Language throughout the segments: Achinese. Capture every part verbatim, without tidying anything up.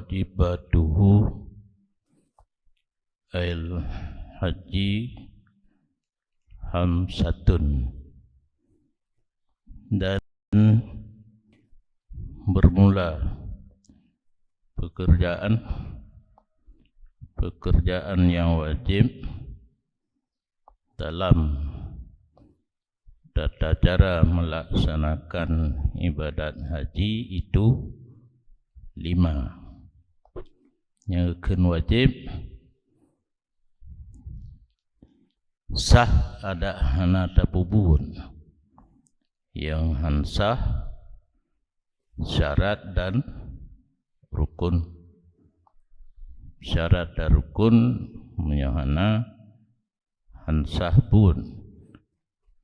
Wajibatuhu al haji khamsatun. Dan bermula pekerjaan, pekerjaan yang wajib dalam tata cara melaksanakan ibadat haji itu lima. Nyang kheun wajib, sah adak hana tapeubuet. Nyang han sah syarat dan rukun. Syarat dan rukun meunyoe hana, han sah buet.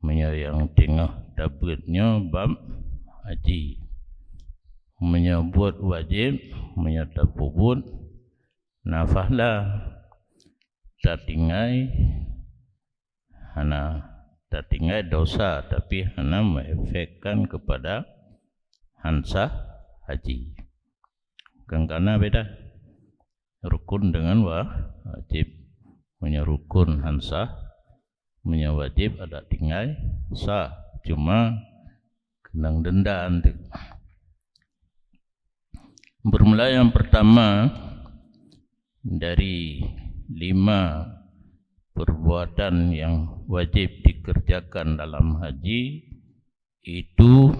Meunyoe nyang teungoh tabeuet nyoe bab haji. Meunyoe buet wajib, meunyoe tapeubuet, na fahla, tatinggai, hana tatinggai dosa, tapi hana mengefekkan kepada han sah haji. Kan kana beda rukun dengan wa-, wajib. Meunyoe rukun han sah, meunyoe wajib adak tinggai sah, cuma keunong denda anteuk. Bermula yang pertama dari lima perbuatan yang wajib dikerjakan dalam haji, itu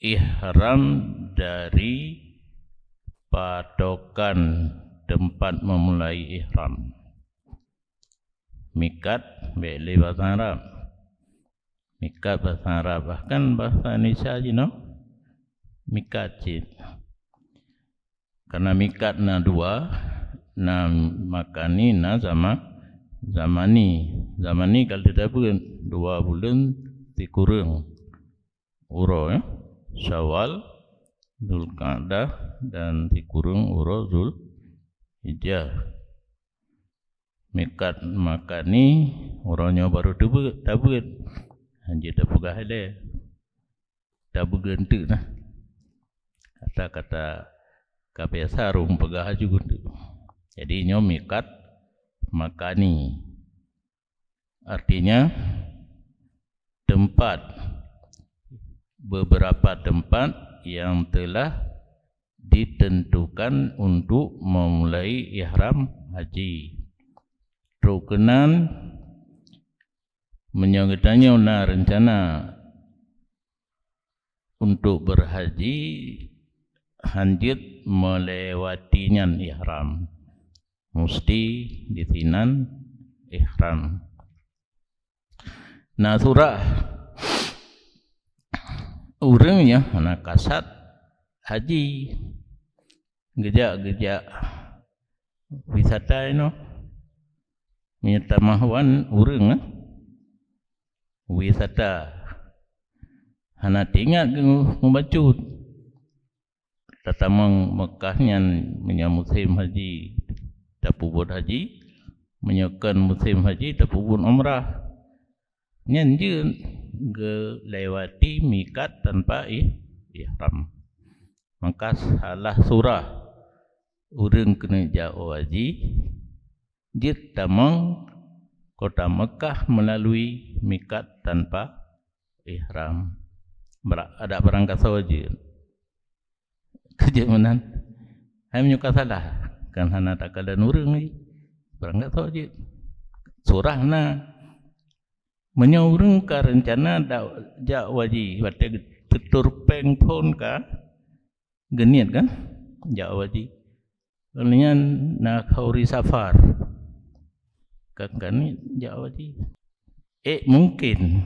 ihram dari patokan tempat memulai ihram. Mikat, bèk lé bahasa Arab. Mikat bahasa Arab, bahkan bahasa Indonesia jinoe mikat cit. Karena mikat na dua, na makani, na zama-, zamani. Zamani ka lheueh tabeuet, dua buleuen sikureueng uroe, ya. Syawal, Zulqa'dah, dan sikureueng uroe Zulhijjah. Mikat makani, uroe nyoe barô teubeuet, tabeuet. Hanjeuet tapeugah ilèe. Tabeuet geuh enteuk nah. Kata-kata ka biasa ureueng peugah laju enteuk. Jadi nyoe mikat makani. Artinya tempat, beberapa tempat yang telah ditentukan untuk memulai ihram haji. Trok keunan, meunyoe geutanyoe na reuncana untuk berhaji, hanjeuet melewati nyan ihram. Musti disinan ihram. Na surah ureueng nyang hana kasad haji, geujak-geujak wisata inoe. Meunyoe tamah wan ureueng, eh, wisata, hana teuingat keu mubacut. Tatamong Meukah nyan meunyoe musém haji, tapeubuet haji, meunyoe kon musém haji, tapeubuet umrah. Nyan jeuet geulewati mikat tanpa ih-, ihram. Maka salah surah ureueng keuneuk jak haji, jeuet tamong kota Meukah meulalu mikat tanpa ihram. Bara-, adak barangkasoe jeuet. Keu jeuet meunan. Hai meunyoe ka salah, kan hana takalon ureueng lé. Barangkasoe jeuet. Surah na. Meunyoe ureueng ka reuncana da-, jak haji, watèe teutur péng phôn ka geuniet kan, jak haji. Nyan na khauri safar. Kan, kan jak haji. Eh, mungkin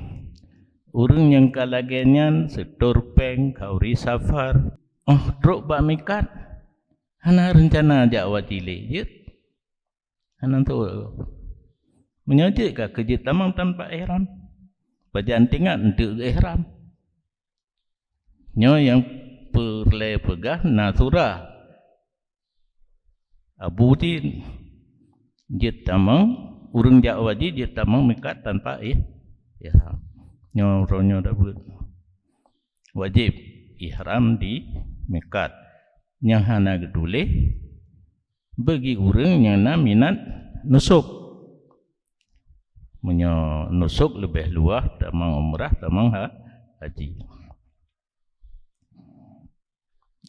ureueng nyang ka lagèe nyan seutor péng khauri safar. Oh, trok bak mikat, hana reuncana jak haji lé, jeuet? Hana teuh. Meunyoe jeuet ka keu jeuet tamong tanpa ihram. Pajan teuingat enteuk ihram. Nyoe nyang peureulèe peugah na surah. Abu Din jeuet tamong, ureueng jak haji jeuet tamong mikat tanpa ih-, ihram. Nyoe uroe nyoe tabeuet. Wajéb ihram di mikat. nyang hana geutuléh bagi ureuëng nyang na minat nusuk. Meunyoe nusuk leubeh luwah tamong umrah, tamong ha-, haji.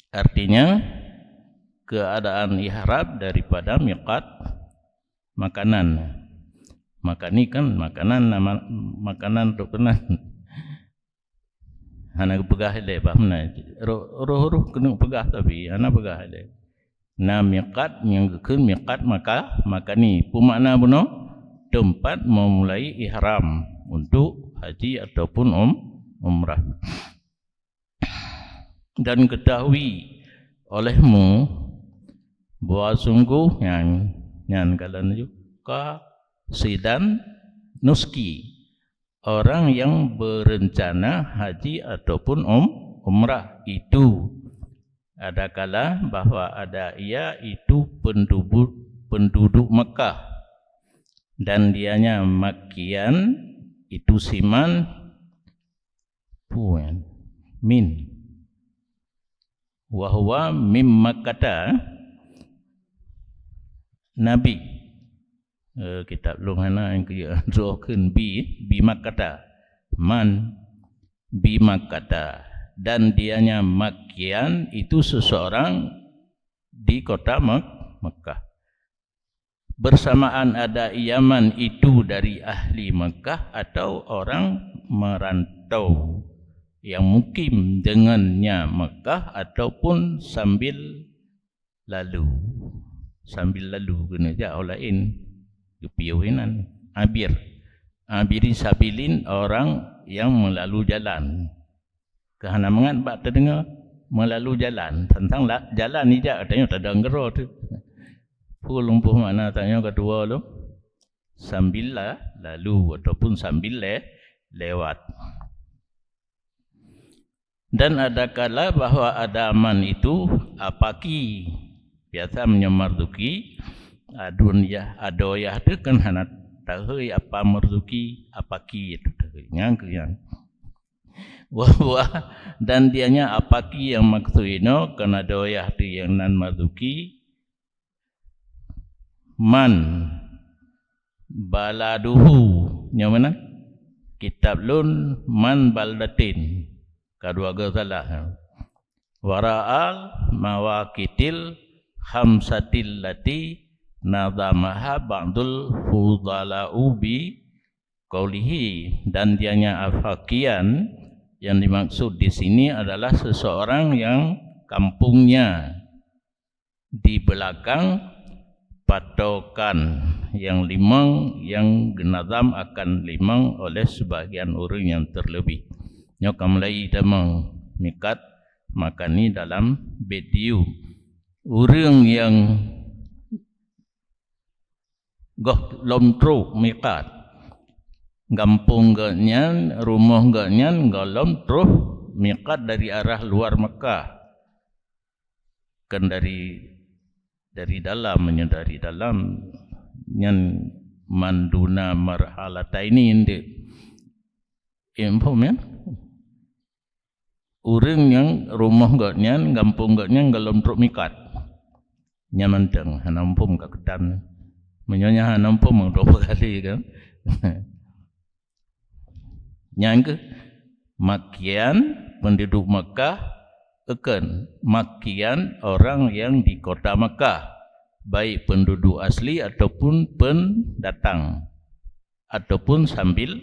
Artinya, keadaan ihram daripada miqat makanan. Makani kan makanan nama makanan tu keunan. Hana geupeugah ilée bah meunan. Roh-roh keuneuk peugah tapi hana peugah ilée. Na miqat nyang geukheun miqat maka makani. Peue makna bunoe? Teumpat meumulai ihram untuk haji ataupun um, umrah. Dan ketahui olehmu bahwa sungguh nyan, nyan kalon juga sidan nuski, orang yang berencana haji ataupun um, umrah itu adakala bahwa ada ia itu penduduk, penduduk Mekah, dan dianya makian itu siman puan min wahwa mim Makkata nabi. Eh, kitab lung hana yang keu droe kheun bi, bi Makkata. Man bi Makkata. Dan dianya makian itu seseorang di kota Mek-, Mekah. Bersamaan ada Yaman itu dari ahli Mekah atau orang merantau yang mukim dengannya Mekah ataupun sambil lalu. Sambil lalu kena jak orang lain. Gepiôh inan. Abir. Abiri sabilin orang yang melalu jalan. Keu hana mangat bak teudeungoe meulalu jalan. Tantang la-, jalan ijak tanyoe tadong keudroe teuh. Peue lumpoh makna tanyoe keudroe lom? Sambil la-, lalu ataupun sambil le-, lewat. Dan ada kala bahwa ada man itu apaki. Biasa meunyoe marzuki, adun yah, adoe yah teuh kan hana tahei apa marzuki, apaki itu tahei. Nyang keu nyan. Wa huwa, dan dianya apaki nyang maksud inoe keu adoe yah teuh nyang nan marzuki, man baladuhu. Nyoe meunan? Kitab lôn man baldatin. Ka dua goe salah. Wara'al mawaqitil khamsatil lati nadhamaha ba'dul fudhala'u bi qaulihi, dan dianya afakian yang dimaksud di sini adalah seseorang yang kampungnya di belakang patokan yang limong yang genazam akan limong oleh sebahagian ureuëng yang terlebih. Nyoe ka mulai tamong mikat makani dalam bit diu. Ureuëng yang goh lom trok mikat. Gampông geuh nyan, rumoh geuh nyan goh lom troh mikat dari arah luar Mekah. Kan dari, dari dalam, meunyoe dari dalam nyan manduna marhalataini ndeuek. Eh, muphom nyan? Ureuëng nyang rumoh geuh nyan, gampông geuh nyan goh lom trok mikat. Nyan mantong hana muphom ka keutan. Meunyoe nyan hana muphom dua kali kan. Nyan keuh makian penduduk Mekah, eukon makian orang yang di kota Mekah, baik penduduk asli ataupun pendatang ataupun sambil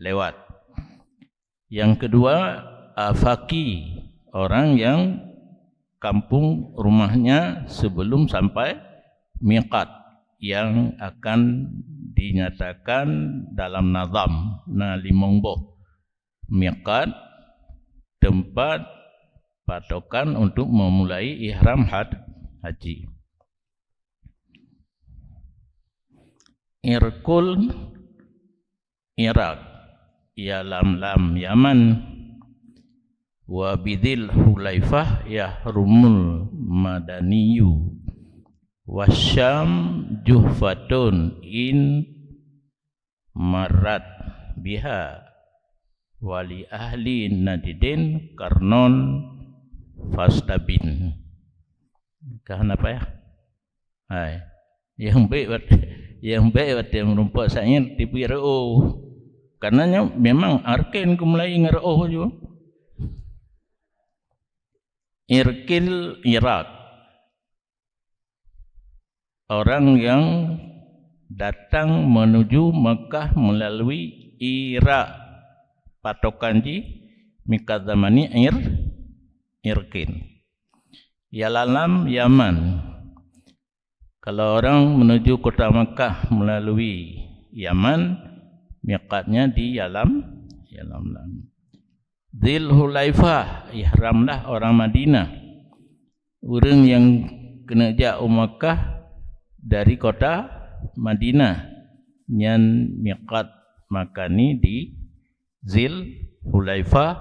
lewat. Yang kedua, afaki, orang yang kampung rumahnya sebelum sampai miqat yang akan dinyatakan dalam nazam. Na limong boh miqat, tempat patokan untuk memulai ihram had-, haji. Irkul Irak, Yalamlam Yaman, wa bidhil hulaifah yahrumul madaniyu, wasyam juhfatun in marat biha, wali ahli nadidin karnon fastabin. Ka hana payah. Hai. Nyang bék wat-, nyang bék watée meurumpok sa'iet tipi reu'oh. Karena nyoe memang arken keu mulai ngon reu'oh ju. Irkil Irak. Orang yang datang menuju Mekah melalui Irak. Patokan jih mikat zamani Ir-, Irkin. Yalamlam, Yaman. Kalau orang menuju kota Mekah melalui Yaman, miqatnya di Yalam, Yalamlam. Dzil Hulaifah, ihramlah orang Madinah. Ureuëng nyang keuneuk jak u Makkah dari kota Madinah, nyan miqat makani di Dzil Hulaifah,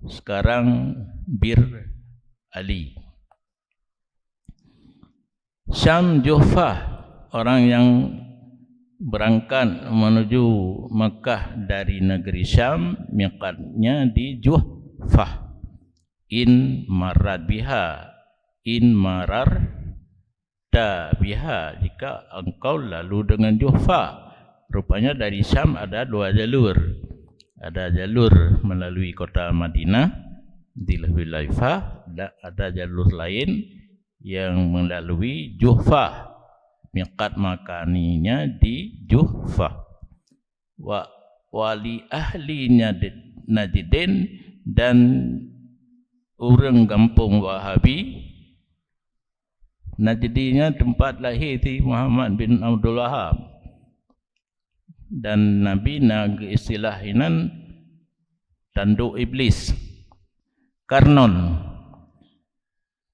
sekarang Bir Ali. Syam Juhfah, orang yang berangkat menuju Makkah dari negeri Syam, miqatnya di Juhfah. In marat biha, in mararta biha, jika engkau lalu dengan Juhfah. Rupanya dari Syam ada dua jalur. Ada jalur melalui kota Madinah, Dzil Hulaifah, dan ada jalur lain yang melalui Juhfah. Miqat makaninya di Juhfah. Wa, wali ahli Najid-, Najdin dan ureuëng gampông Wahabi. Najdinnya tempat lahir si Muhammad bin Abdul Wahab. Dan Nabi na geuistilah inan tanduk iblis. Karnon,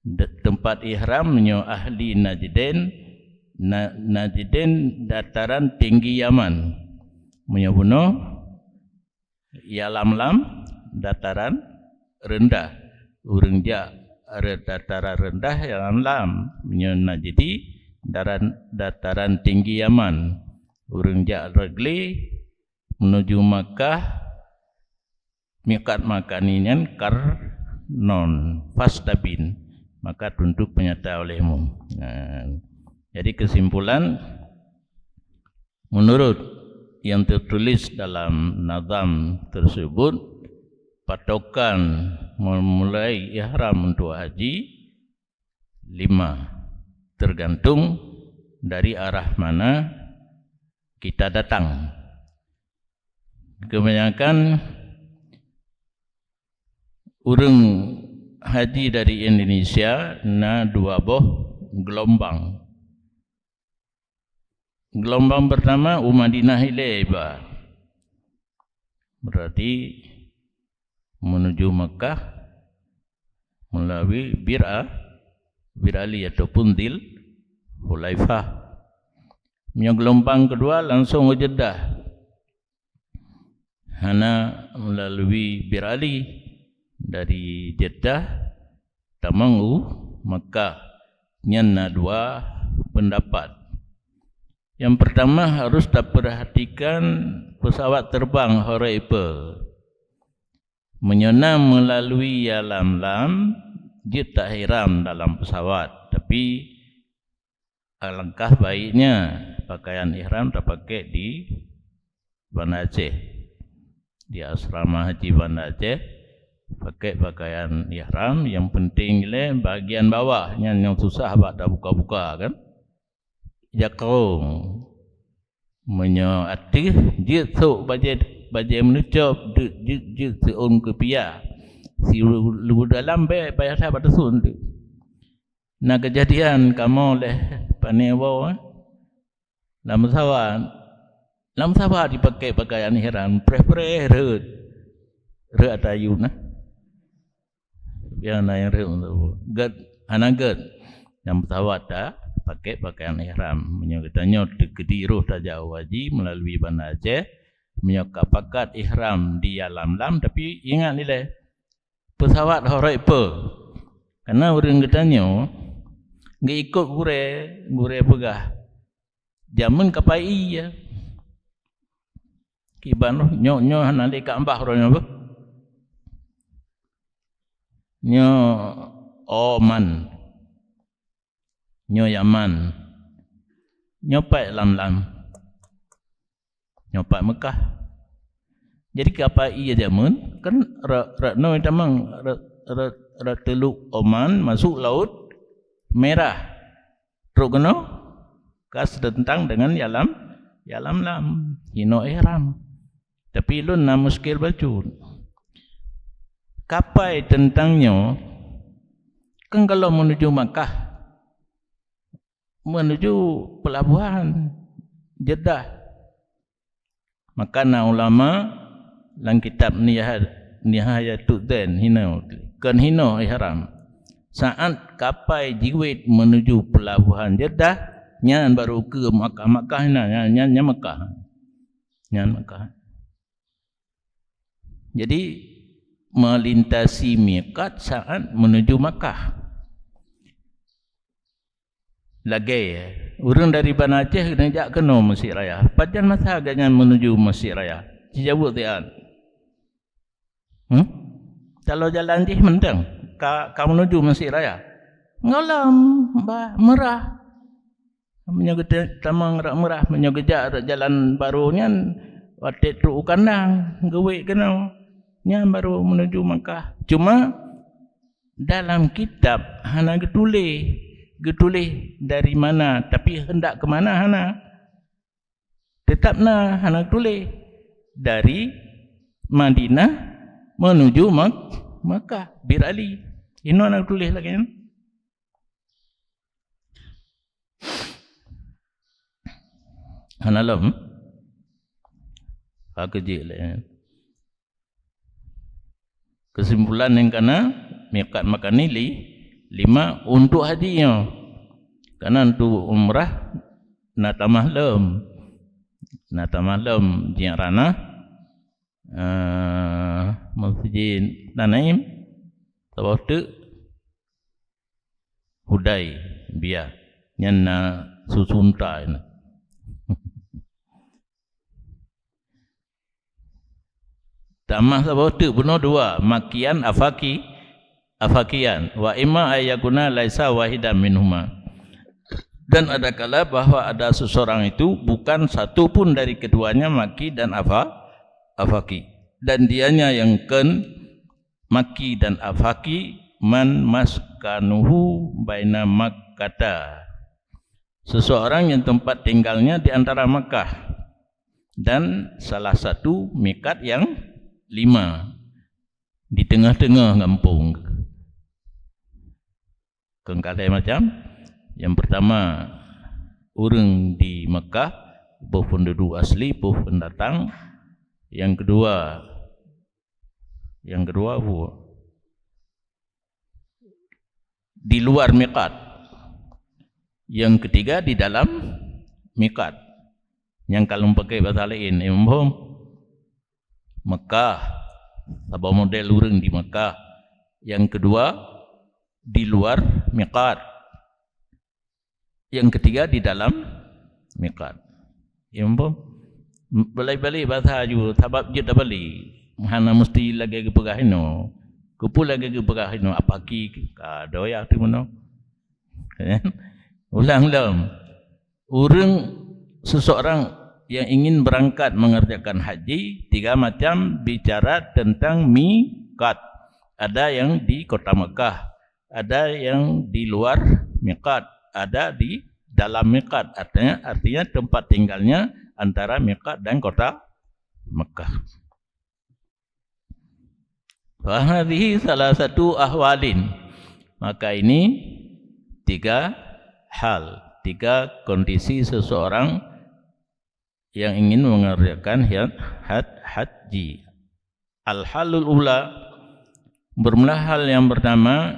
de-, tempat ihram meunyoe ahli Najdin, Na-, Najdin dataran tinggi Yaman. Meunyoe bunoe, Yalamlam dataran rendah. Ureuëng jak re-, dataran rendah Yalamlam. Meunyoe Najdi daran, dataran tinggi Yaman. Ureuëng jak Regli menuju Makkah, miqat makani nyan Karnon, Fastabin, maka tuntuk penyata olehmu. Nah, jadi kesimpulan, menurut yang tertulis dalam nazam tersebut, patokan memulai ihram untuk haji lima, tergantung dari arah mana kita datang. Kebanyakan ureuëng haji dari Indonesia na dua boh gelombang. Gelombang pertama u Madinah ilée iba. Berarti menuju Makkah melalui Bir A-, Bir Ali ataupun Dzil Hulaifah. Meunyoe gelombang kedua langsung u Jeddah. Hana melalui Bir Ali dari Jeddah tamong u Makkah. Nyan na dua pendapat. Yang pertama, harus taperhatikan pesawat terbang horeuh ipe. Meunyoe na melalui Yalamlam, jeuet taihram dalam pesawat, tapi alangkah baiknya pakaian ihram tapakai di Banda Aceh. Di asrama haji Banda Aceh, pakai pakaian ihram, yang penting ilée bagian bawah nyan nyang susah bak tabuka-buka kan. Jakong. Meunyoe ateueh, jeuet sôk bajée, bajée meunucôb, jeuet, jeuet, jeuet seuôn keupiya. Si lu, lu dalam bék payah that bak teusun tu. Na keujadian kamoe lé pané woe, eh, lam pesawat. Lam pesawat jipakai pakaian ihram, preh-preh rhot. Rhot ata ayue na. Tapi hana nyang rhot, gét, hana gét. Lam pesawat tapakai pakaian ihram. Meunyoe geutanyoe teukeudi roh tajak u haji melalui Banda Aceh, meunyoe ka pakat ihram di Yalamlam, tapi ingat ilée, pesawat horeuh ipe. Karena ureuëng geutanyoe geuikot gurée, gurée peugah, jameun ka pai ie. Kiban roh, nyoe, nyoe hana lé Ka'bah roh nyoe beuh. Nyoe Oman. Nyoe Yaman. Nyoe pat Lamlam. Nyoe pat Meukah. Jadi kapai ie jameun kan ra-, rot noe tamong ra-, ra-, rot Teluk Oman masuk Laut Merah. Trok keunoe ka seuteuntang deungon Yalam, Yalamlam. Hinoe ihram. Tapi lôn na muskil bacut. Kapai teuntang nyoe kan kalau meunuju Makkah, meunuju peulabohan Jeddah. Maka na ulama lam kitab Nihayat, Nihayatud Din hinoe, kon hinoe ihram. Saat kapai jiwet meunuju peulabohan Jeddah, nyan baru keu Makkah, Makkah nyan, nyan, nyan Makkah. Nyan Makkah. Jadi melintasi miqat saat meunuju Makkah. Lagée ureuëng dari Banda Aceh neujak keunoe Mesjid Raya. Pajan masa gobnyan meunuju Mesjid Raya? Sijaweueb siat. Hmm? Kalau jalan jih mantong ka, ka meunuju Mesjid Raya. Gohlom bah Meurah. Meunyoe geutamong rot Meurah, meunyoe geujak rot jalan barô nyan, watée trok u kandang geuwet keunoe, nyan barô meunuju Makkah. Cuma dalam kitab hana geutuléh, geutuléh dari mana, tapi hendak ke mana hana. Teutap na hana geutuléh dari Madinah meunuju Mak-, Makkah, Bir Ali. Inoe hana geutuléh lagée nyan. Hana lom. Ka keujeuet lé. Keusimpulan nyang kana, miqat makani li-, lima untuk haji nyoe. Kana untuk umrah na tamah lom. Na tamah lom Ji'rana, eh, Masjid Tanaim, saboh teuk Hudaibiyah. Nyan na susunta nyan. Tamah saboh teuk bunoe dua, makian afaki, afakian. Wa imma ayyakuna laisa wahidan minhuma. Dan adakala bahwa ada seseorang itu bukan satu pun dari keduanya maki dan afa-, afaki. Dan dianya yang kon maki dan afaki man maskanuhu baina Makkata. Seseorang yang tempat tinggalnya di antara Makkah dan salah satu mikat yang lima di tengah-tengah gampông. Kon ka lhée macam. Yang pertama, ureuëng di Makkah, boh penduduk asli, boh pendatang. Yang kedua, yang kedua, bu-, di luar miqat. Yang ketiga di dalam miqat. Nyang ka lôn pakai bahasa lain, Imam Bohong. Mekah, saboh model ureuëng di Mekah. Yang kedua, di luar miqat. Yang ketiga, di dalam miqat. Imam Bohong. Balai-balai bahasa ju, sabab jeuet tabali. Hana mesti lagée geupeugah inoe. Keupeue lagée geupeugah inoe, apaki ka doyah teuh meunoe. Ulang lom. Ureuëng seseorang yang ingin berangkat mengerjakan haji, tiga macam bicara tentang miqat. Ada yang di kota Mekah, ada yang di luar miqat, ada di dalam miqat. Artinya, artinya tempat tinggalnya antara miqat dan kota Mekah. Fahadhihi salah satu ahwalin. Maka ini tiga hal, tiga kondisi seseorang yang ingin mengerjakan hiat-, had-, haji. Al-halul ula, bermula hal yang pertama,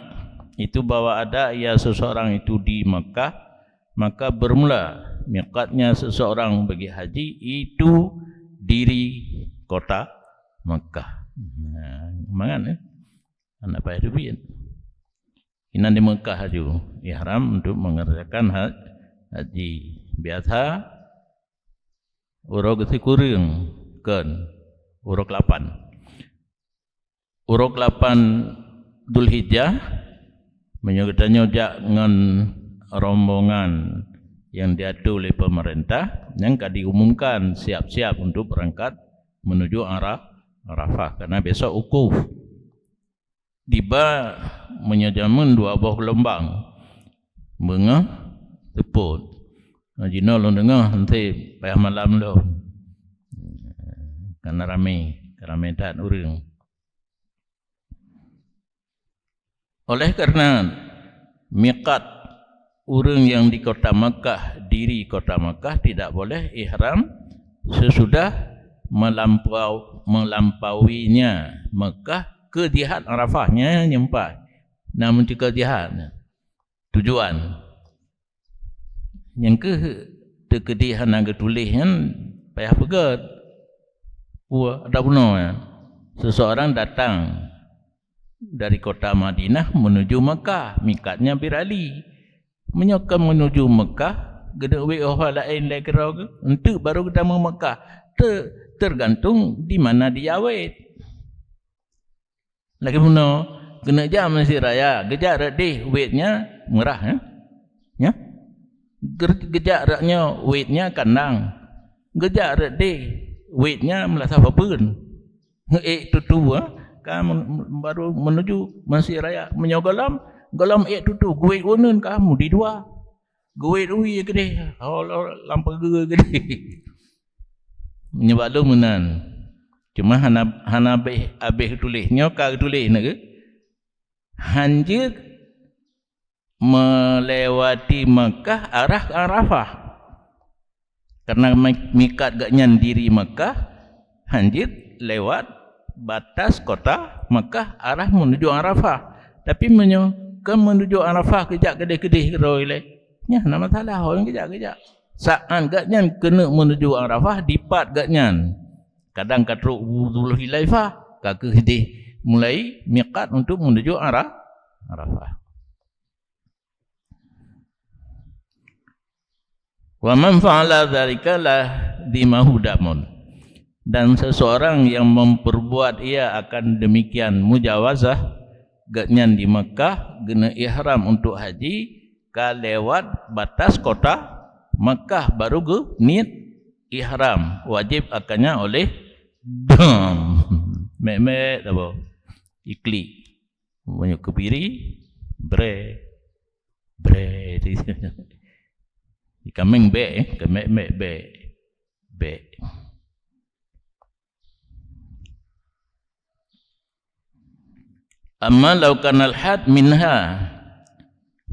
itu bahwa ada ia seseorang itu di Mekah, maka bermula miqatnya seseorang bagi haji itu diri kota Mekah. Nah, mangat, eh? Anak payah teubiet. Inan di Mekah aju ihram untuk mengerjakan ha-, haji. Biasa uroe geusikureueng kon uroe kelapan. Uroe kelapan Dzulhijjah, meunyoe geutanyoe jak ngon rombongan yang diatur oleh pemerintah yang ka diumumkan siap-siap untuk berangkat menuju Ara-, Arafah, karena besok wukuf. Diba meunyoe jameun dua boh geulumbang, beungoh seupôt. Nah, jinoe lôn deungoh, nanti payah malam lom. Karena ramé, ramé that ureuëng. Oleh karena miqat ureuëng yang di kota Mekah, diri kota Mekah, tidak boleh ihram sesudah melampau-, melampauinya Mekah ke jihad Arafah, nyan nyeumpah. Nah, meuntika jihad tujuan. Nyang keuh teukeudi hana geutuléh nyan payah peugét. Peue ada bunoe nyan? Seseorang datang dari kota Madinah menuju Mekah, mikatnya Bir Ali. Meunyoe ka menuju Mekah, geuneuk wét 'oh laén lé keudroe geuh, enteuk baru geutamong Mekah. Te-, tergantung di mana dia wét. Lagée bunoe, keuneuk jak Mesir Raya, geujak rot deh wétnya meurah, ya. Ya. Ger-, geujak rot nyoe wétnya kandang. Geujak rot deh wétnya meulasa papeuen. Ék tutu, ha? Ka men-, baru menuju Mesir Raya. Meunyoe gohlom, gohlom ék tutu, geuwét uneun ka mudi dua. Geuwét ui keudeh, lam pageue keudeh. Nyoe bak lôn meunan. Cuma hana, hana abéh, abéh tuléh. Nyoe ka tuléh na geuh. Hanjeuet melewati Makkah arah Arafah. Karena mi-, mikat gobnyan diri Makkah, hanjeuet lewat batas kota Makkah arah menuju Arafah. Tapi meunyoe kon menuju Arafah, geujak keudeh-keudeh keudroe ilée, nyan hana masalah, awaknyan geujak-geujak. Saát gobnyan keuneuk menuju Arafah, dipat gobnyan. Kadang ka trok u Zulhulaifah, ka keuh deh mulai mikat untuk menuju Ara-, Arafah. Wa man fa'ala dzalika lazimahu damun. Dan seseorang yang memperbuat ia akan demikian mujawazah, gobnyan di Makkah, geuneuk ihram untuk haji, ka lewat batas kota Makkah, baru geuniet ihram, wajib akannya oleh dam. Mek-mek saboh. Iklik. Meunyoe keubiri, bre. Bre. Di kaméng bek, eh. Kaméng bek, bek. Bek. Amma law kanal had minha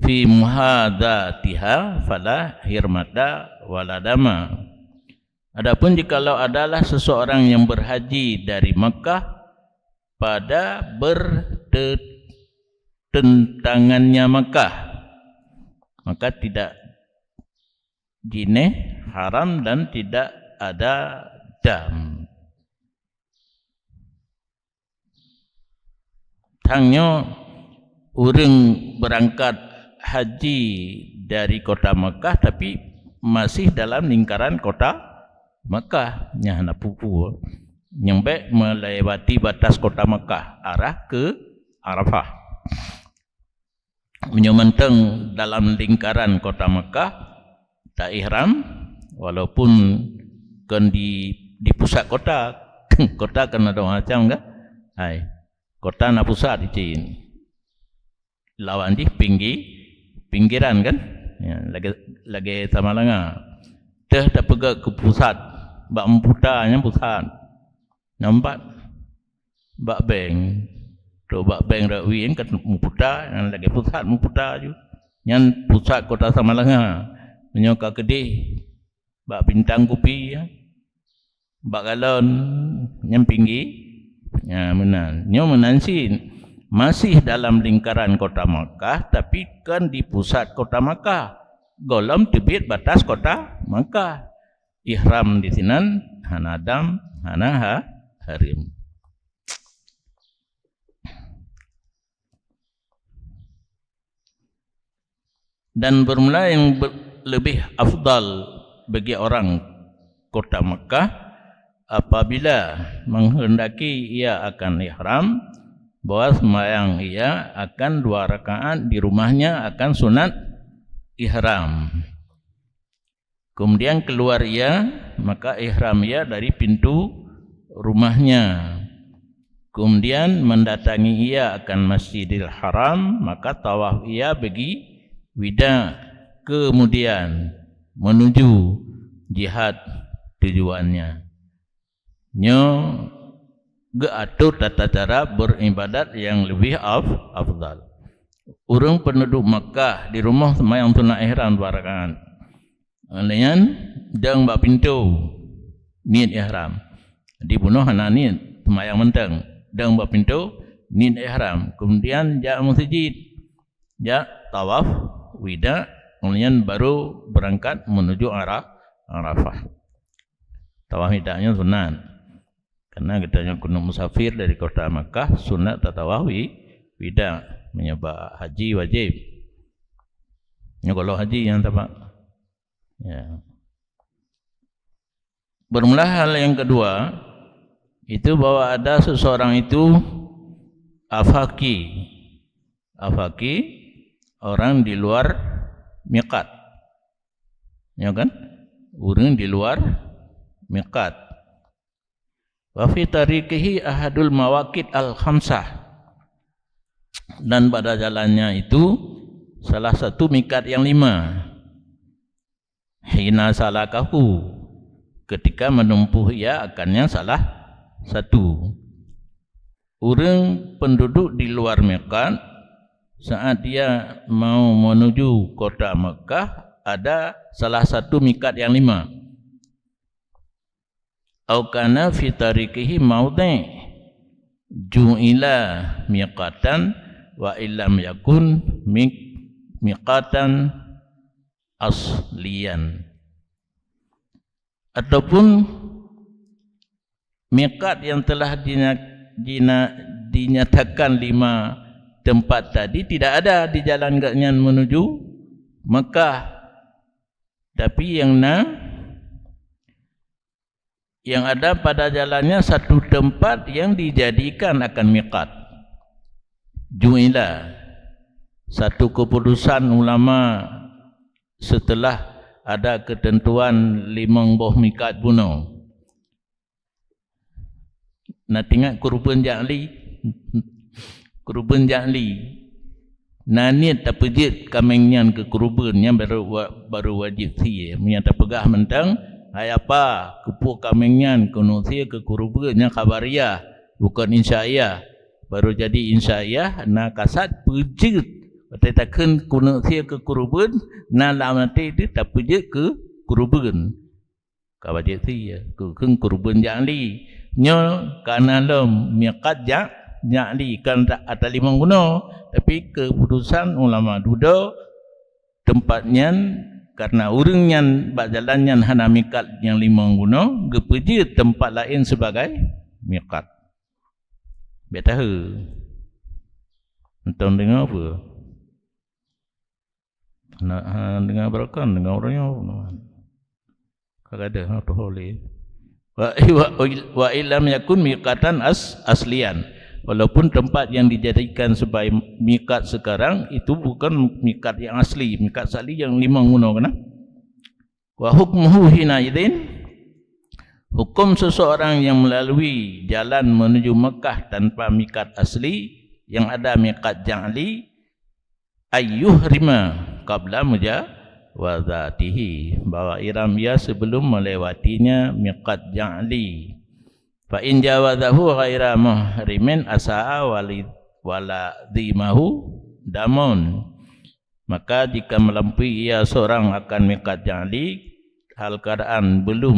fi muhadatiha fala hirmata wala dama. Adapun jikalau adalah seseorang yang berhaji dari Makkah pada bertentangannya Makkah, maka tidak jineh haram dan tidak ada dam. Tanyoe ureuëng beurangkat haji dari kota Makkah, tapi masih dalam lingkaran kota Makkah, nyan hana peue-peue. Nyang bék melewati batas kota Makkah, arah ke Arafah. Meunyoe mantong dalam lingkaran kota Makkah, ta ihram, walaupun kon di, di pusat kota. Kota kan ada macam kan? Hai. Kota na pusat cit. Lawan jih pinggi-, pinggiran kan? Ya, lagée, lagée Samalanga. Teuh tapeugah ke pusat, bak Muputa nyan pusat. Nampak bak bank. Tu bak bank Rawi kan Muputa, nyan lagée pusat Muputa ju. Nyan pusat kota Samalanga. Meunyoe ka keudeh bak Bintang Kupi, ya. Bak galon, nyan pinggi. Ya, meunan. Nyoe meunan cit. Masih dalam lingkaran kota Makkah, tapi kon di pusat kota Makkah. Gohlom teubiet batas kota Makkah. Ihram di sinan hana dam, hana ha-, hareuem. Dan bermula yang ber-, lebih afdal bagi orang kota Makkah, apabila menghendaki ia akan ihram, bahwa sembahyang ia akan dua rakaat di rumahnya akan sunat ihram. Kemudian keluar ia, maka ihram ia dari pintu rumahnya. Kemudian mendatangi ia akan Masjidil Haram, maka tawaf ia bagi wida, kemudian menuju jihad tujuannya. Nyoe geuatur tata cara beribadat nyang leubeh af-, afdal. Ureuëng penduduk Makkah di rumoh seumayang sunat ihram dua rakaat. Lheueh nyan dong bak pintoe niet ihram. Dibunoe hana niet, seumayang mantong. Dong bak pintoe niet ihram. Kemudian jak meuseujid, jak tawaf wida, lheueh nyan baru beurangkat menuju Ara-, Arafah. Tawaf wida nyoe sunat. Karena geutanyoe keuneuk musafir dari kota Makkah, sunat tatawaf wi-, wida. Meunyoe bak haji wajéb. Nyoe kalau haji nyang tabak. Ya. Bermula hal yang kedua, itu bahwa ada seseorang itu afaki. Afaki, orang di luar miqat. Ya kan? Ureuëng di luar miqat. Wa fi tariqihi ahadul mawaqit al-khamsah. Dan pada jalannya itu salah satu miqat yang lima. Hina salakahu, ketika menempuh ia akan yang salah satu. Ureuëng penduduk di luar miqat, saat dia mau menuju kota Mekah, ada salah satu miqat yang lima. Au kana fi tariqihi maudhi' ju'ila miqatan wa illam yakun miq-, miqatan asliyan. Ataupun miqat yang telah dinya-, dina-, dinyatakan lima tempat tadi tidak ada di jalan gobnyan menuju Mekah. Tapi yang na, yang ada pada jalannya satu tempat yang dijadikan akan miqat. Ju'ila, satu keputusan ulama setelah ada ketentuan limong boh miqat bunoe. Na teuingat keureubeuen Ja'li? Keureubeuen Ja'li. Na niet tapeujeuet kaméng nyan keu keureubeuen, nyan barô wa-, barô wajéb sie. Meunyo tapeugah mantong, hai apa, keupeue kaméng nyan keuneuk sie keu keureubeuen, nyan khabariah, bukon insya'iyah. Barô jadi insya'iyah, na kasat peujeuet. Watée takheun keuneuk sie keu keureubeuen, na lam até teuh tapeujeuet keu keureubeuen. Ka wajéb sie, keu, keu keureubeuen Ja'li. Nyoe ka na lom miqat Ja-, Ja'li, kon ta-, ata limong bunoe, tapi keuputusan ulama dudoe teumpat nyan, karna ureuëng nyan bak jalan nyan hana miqat nyang limong bunoe, geupeujeuet teumpat laén sibagai miqat. Bék tahe. Mantong deungoe peue? Hana, hana deungoe beureukan, deungoe uroe nyoe. Ka gadôh, ha, tuho lé. Wa, wa, wa illam yakun miqatan as-, asliyan. Walaupun tempat yang dijadikan sebagai miqat sekarang itu bukan miqat yang asli, miqat asli yang limong bunoe keunan. Wa hukmuhu hina idzin, hukum seseorang yang melalui jalan menuju Mekah tanpa miqat asli, yang ada miqat Ja'li, ayyuhrima qabla mujawazatihi, bahwa ihram ia sebelum melewatinya miqat Ja'li. Fa in jawazahu ghaira muhrimin asa'a wali-, walazimahu damun. Maka jika melampaui ia seorang akan miqat Ja'li, hal keadaan belum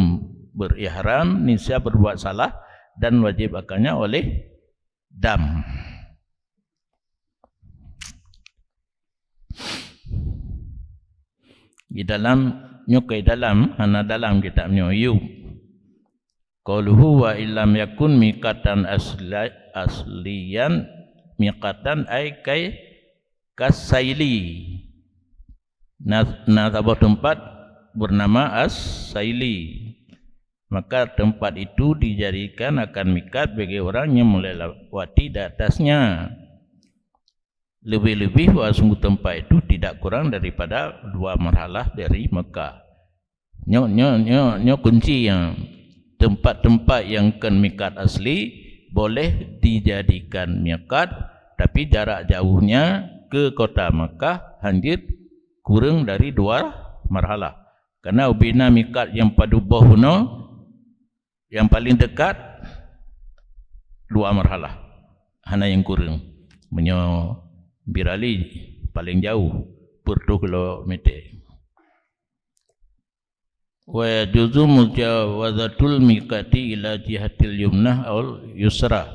berihram, niscaya berbuat salah dan wajib akannya oleh dam. Di dalam, nyoe keu dalam, hana dalam kitab nyoe, yub. Qauluhu wa illam yakun miqatan asla-, asliyan, miqatan ay kai kasaili. Na, na saboh tempat bernama As-Saili. Maka tempat itu dijadikan akan miqat bagi orang yang melewati di atasnya. Lebih-lebih bahwa sungguh tempat itu tidak kurang daripada dua marhalah dari Mekah. Nyoe, nyoe, nyoe, nyoe kunci nyan. Tempat-tempat nyang kon mikat asli boleh dijadikan mikat, tapi jarak jauhnya ke kota Makkah hanjeuet kureueng dari dua marhalah. Karena ubena mikat nyang padub boh bunoe, nyang paleng dekat dua marhalah. Hana nyang kureueng. Meunyoe Birali paleng jauh, peuet reutôh kilometer. Wa yajuzu mujawazatul miqati ila jihatil yumnah aul yusra.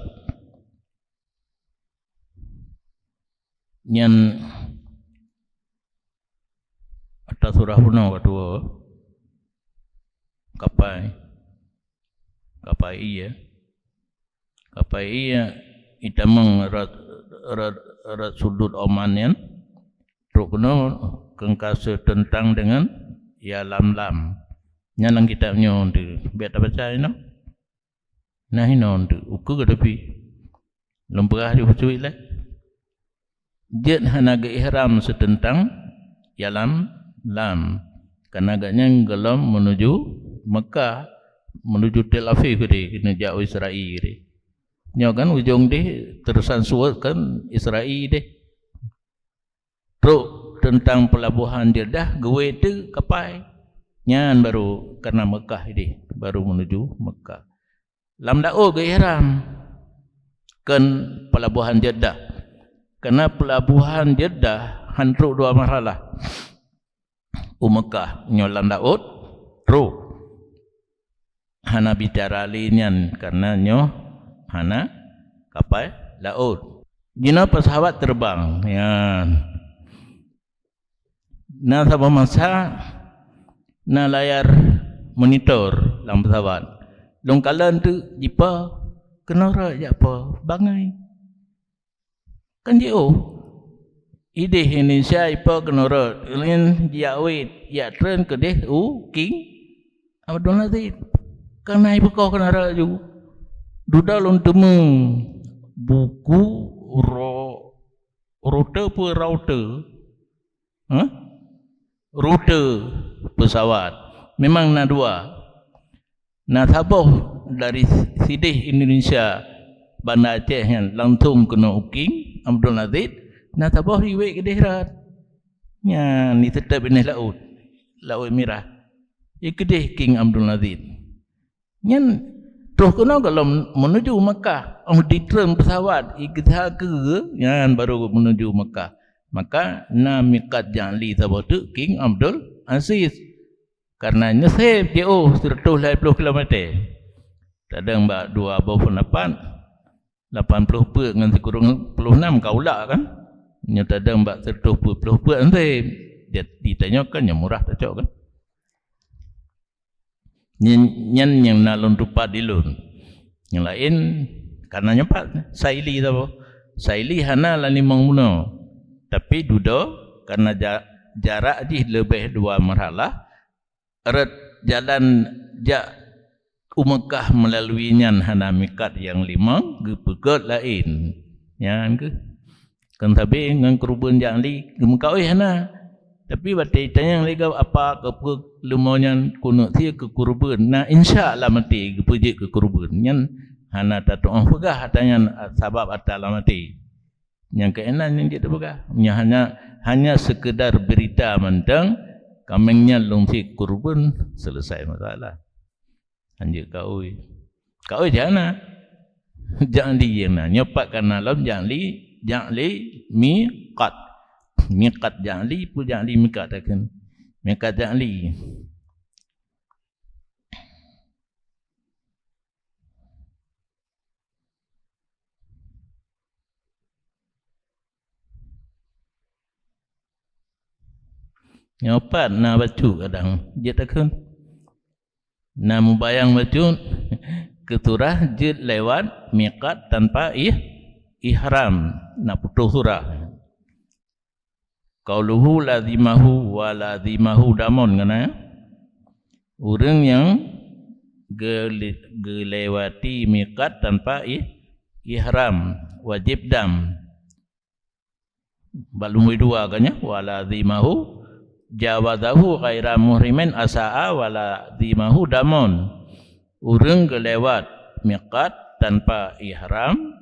Nyan ata surah bunoe ka tuwoe. Kapai. Kapai ié. Kapai ié itamong rot, rot, rot sudut Oman nyan. Trok keunoe keu ka seuteuntang deungon Yalamlam. Nyan lam kitab nyoe teuh. Bèk tabaca inoe. Nah, inoe teuh. Ukeue ka teupie. Lôn peugah di peucuit lé. Jeuet hana geu-ihram seuteuntang Yalamlam. Karena gobnyan gohlom meunuju Mekah, meunuju Tel Aviv keudeh, keuneuk jak u Israel keudeh. Nyoe kan ujong deh, teurusan suwot kan Israel deh. Trok teuntang peulabohan Jeddah, geuwét teuh kapai. Nyan baru karena Mekah ideh, baru meunuju Mekah. Lam laôt geu-ihram, kon peulabohan Jeddah. Karena peulabohan Jeddah han trok dua marhalah. U Mekah nyoe lam laôt trok. Hana bicara lé nyan, karena nyoe hana kapai laôt. Jinoe pesawat terbang, nyan. Na saboh masa, na layar monitor lam pesawat. Lôn kalon teuh jipo keunoe rot jak po bangai. Kan jiôh. Ideh Indonesia ipo keunoe rot, laén jak wét, jak treun keudeh u King Abdul Aziz. Kan na ipukoh keunoe rot ju. Dudoe lôn teumé buku ro-, rute peue raute. Hah? Rute pesawat. Memang na dua. Na saboh dari sideh Indonesia, Banda Aceh nyan langsung keunoe u King Abdul Aziz, na saboh riwet keudeh rot. Nyan di teutap binéh laôt, Laôt Mirah. Di keudeh King Abdul Aziz. Nyan troh keunoe gohlom meunuju Makkah. Oh, ditreun pesawat, i geusa keu nyan baru meunuju Makkah. Maka na mikat jak li saboh teuk King Abdul Aziz. Karena nyoe sép jiôh sireutoh lhée ploh kilometer. Tadong bak dua boh peunapat, lapan ploh peuet ngon sikureueng ploh nam ka ulak kan? Nyoe tadong bak sireutoh peuet ploh peuet sép. Jadi tanyoe kan nyang murah tacok kan? Nyan, nyan nyang na lôn tupat di lôn. Nyang laén, karena nyoe pat, Saili saboh. Saili hana lam limong bunoe. Tapi dudoe, karena ja-, jarak jih leubeh dua marhalah, rot jalan jak u Meukah meulalu nyan hana mikat nyang limong, geupeugét laén. Nyan keuh. Kon sabe ngon keureubeuen jak li geumeukaoh hana. Tapi watée tanyong lé gob apa keupeue leumo nyan keuneuk sie keu keureubeuen, na insya lam até geupeujeuet keu keureubeuen. Nyan hana tatuoh peugah ata nyan sabab ata lam até. Nyang keunan nyang jeuet teupeugah. Nyan hanya, hanya sekedar berita mantong, kaméng nyan lôn sie keu keureubeuen, selesai masalah. Hanjeuet kaôi. Kaôi jak na. Jak li nyang na. Nyoe pat kana lom jak li, jak li miqat. Miqat jak li, peue jak li miqat takheun. Miqat jak li. Nyoe pat na bacut kadang jeuet takheun. Na mubayang bacut keu surah jeuet lewat miqat tanpa ih-, ihram, na putôh surah. Qauluhu lazimahu wa lazimahu damun, kana? Ureuëng nyang geule-, geulewati miqat tanpa ih-, ihram, wajéb dam. Bak lumbôi dua kan nyan, "Wa lazimahu jawazahu ghaira muhrimin asaa wa lazimahu damun." Ureuëng geulewat miqat tanpa ihram,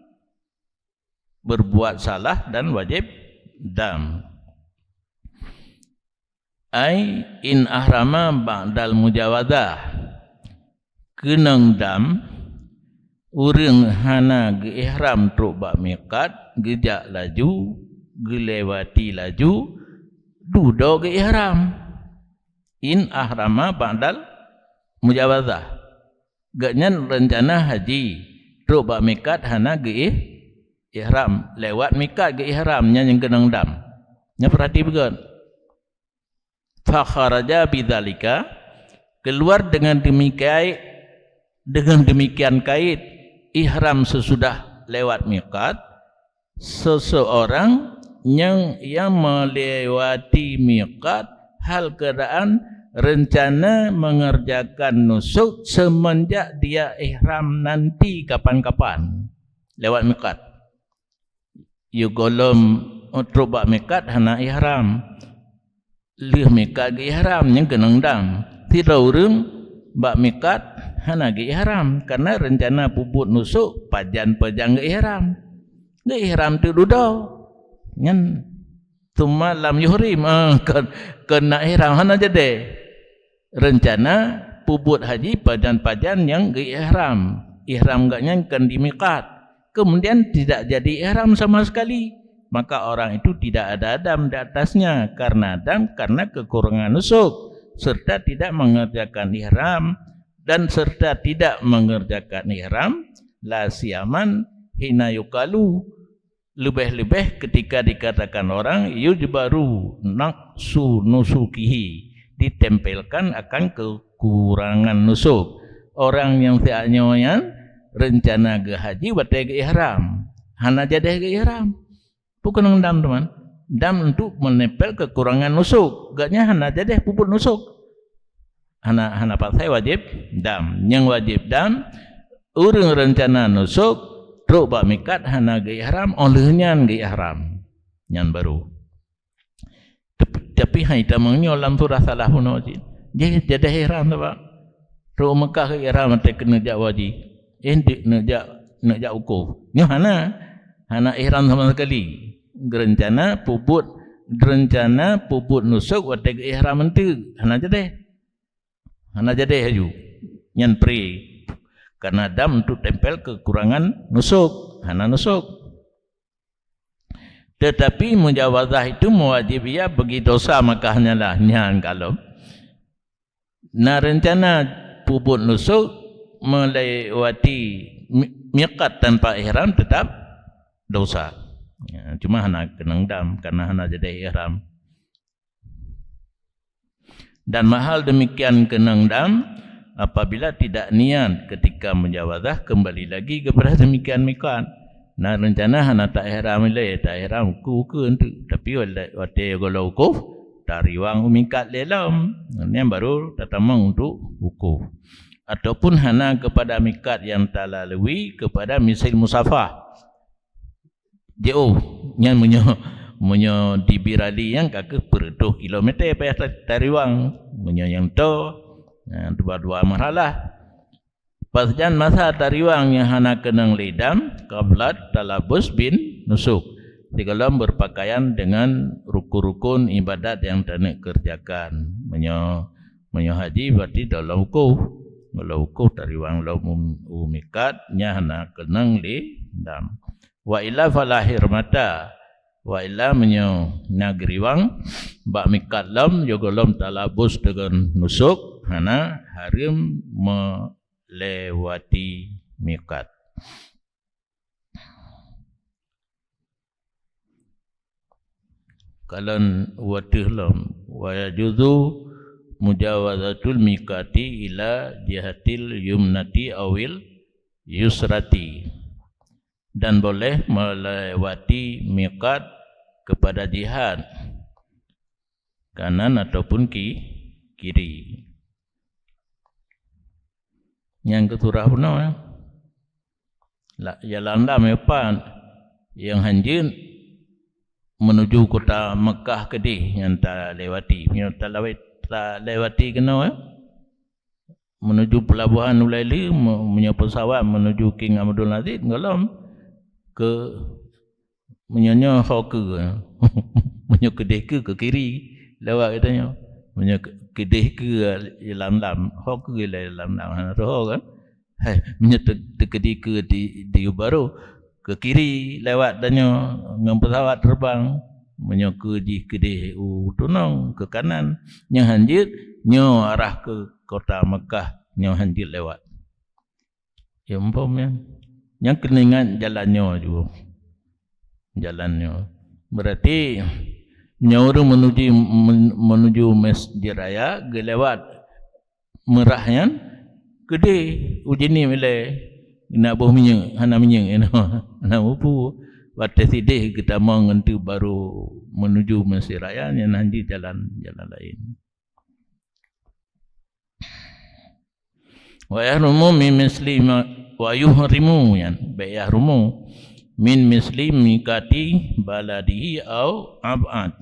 berbuat salah dan wajib dam. Ai in ahrama ba'dal mujawazah. Keunong dam, ureuëng hana geu-ihram trok bak miqat, geujak laju, geulewati laju, dudoe geu-ihram. In ahrama ba'dal mujawazah. Gobnyan reuncana haji, trok bak miqat hana geu-ih-, ihram, lewat miqat geu-ihram, nyan nyang keunong dam. Nyan peurati beugét. Fa kharaja bidzalika, keluar dengan demikian, dengan demikian kait ihram sesudah lewat miqat, seseorang nyang, yang melewati miqat hal keadaan rencana mengerjakan nusuk semenjak dia ihram nanti kapan-kapan lewat miqat. Yôh gohlom trok bak miqat hana ihram. Lheueh miqat geu-ihram, nyan keunong dam. Sidroe ureuëng bak miqat hana geu-ihram, karena rencana peubuet nusuk pajan-pajan geu-ihram. Geu-ihram teuk dudoe. Nyan tsumma lam yuhrim, ah, kon, kon na ihram, hana jadi. Rencana peubuet haji pajan-pajan nyang geu-ihram. Ihram gobnyan kon di miqat. Kemudian tidak jadi ihram sama sekali. Maka orang itu tidak ada dam di atasnya karena dam, karena kekurangan nusuk, serta tidak mengerjakan ihram, dan serta tidak mengerjakan ihram, la siyaman hina yuqalu, leubeh-leubeh ketika dikatakan orang yujbaru naqsu nusukihi, ditempelkan akan kekurangan nusuk. Orang nyang siat nyoe nyan rencana geuhaji watée geu-ihram, hana jadeh geu-ihram. Peue keunong dam, teuma? Dam untuk menempel kekurangan nusuk. Gobnyan hana jadeh peubuet nusuk. Hana, hana pasai wajéb dam. Nyang wajéb dam, ureuëng reuncana nusuk, trok bak miqat hana geu-ihram, óh lheueh nyan geu-ihram. Nyan baru. Tep-, tapi hai tamong nyoe lam surah salah bunoe cit. Jih jadeh ihram tu, Pak. Trok Mekah geu-ihram watée keuneuk jak haji. Eh, neuk jak, neuk jak wukuf. Nyoe hana. Hana ihram sama sekali. Geureuncana peubuet, geureuncana peubuet nusuk watée geu-ihram enteuk. Hana jadeh. Hana jadeh laju. Nyan pri. Karena dam untuk tempel kekurangan nusuk. Hana nusuk. Tetapi mujawazah itu mewajib ia bagi dosa, maka hanyalah nyan kalau na rencana peubuet nusuk melewati mi-, miqat tanpa ihram tetap dosa. Ya, cuma hana keunong dam karena hana jadeh ihram. Dan mahal demikian keunong dam apabila tidak niat ketika mujawazah kembali lagi kepada demikian miqat. Na rencana hana ta-ihram ilée, ta-ihram ukeue-ukeue enteuk, tapi watée gohlom wukuf, tariwang u miqat lé lom. Nyan baru tatamong untuk wukuf. Ataupun hana kepada miqat yang talalui kepada misil musafah. Jiôh, nyan meunyoe, meunyoe di Bir Ali nyan ka keuh peureutôh kilometer payah ta-, tariwang. Meunyoe nyang toe, na dua-dua marhalah. Pasajan masa tariwang nyang hana keunong lé dam, qablat talabus bin nusuk. Sigohlom berpakaian dengan rukun-rukun ibadat nyang taneuk kerjakan. Meunyoe, meunyoe haji berarti gohlom wukuf. Gohlom wukuf tariwang lom u, u miqat, nyan hana keunong lé dam. Wa illa fala hirmata. Wa illa meunyoe na geuriwang bak miqat lom, yoh gohlom talabus deungon nusuk, hana, hareuem melewati miqat. Kalon wateuh lom, wa yajuzu mujawazatul miqati ila jihatil yumnati awil yusrati. Dan boleh melewati miqat kepada jihat kanan ataupun ki-, kiri. Nyang keusurah bunoe, ya. La-, jalan dam nyoe pat, nyang hanjeuet menuju kota Mekah keudeh nyang talewati. Meunyoe talawét-, talewati keunoe, eh, menuju pelabuhan Ulai Lheue, me-, meunyoe pesawat menuju King Abdul Aziz, gohlom keu, meunyoe nyoe ho keue, meunyoe keudeh keue keu kiri lewat geutanyoe. Meunyoe ke-, keudeh keue lam-lam, ho keue lam-lam, hana teuho kan? Hai, meunyoe teu-, teukeudi keue di, di baroe, keu kiri lewat tanyoe ngon pesawat terbang. Meunyoe keue jih keudeh u tunong, keu kanan. Nyang han jeuet, nyoe arah keu kota Mekah, nyoe han jeuet lewat. Ya, muphom nyan. Nyang keuneuk ingat jalan nyoe ju. Jalan nyoe. Berarti, nyoe ureuëng menuju, men-, menuju Masjid Raya, geulewat Meurah nyan, keudeh u Jeunieb ilée, na boh minyeuk, hana minyeuk inoe, hana mupu. Watée sideh geutamong ngon teuk barô menuju Masjid Raya, nyan han jeuet jalan, jalan laén. Wa yahrumu min misli ma, wa yuhrimu nyan, bék yahrumu, min misli miqati baladihi au ab'ad.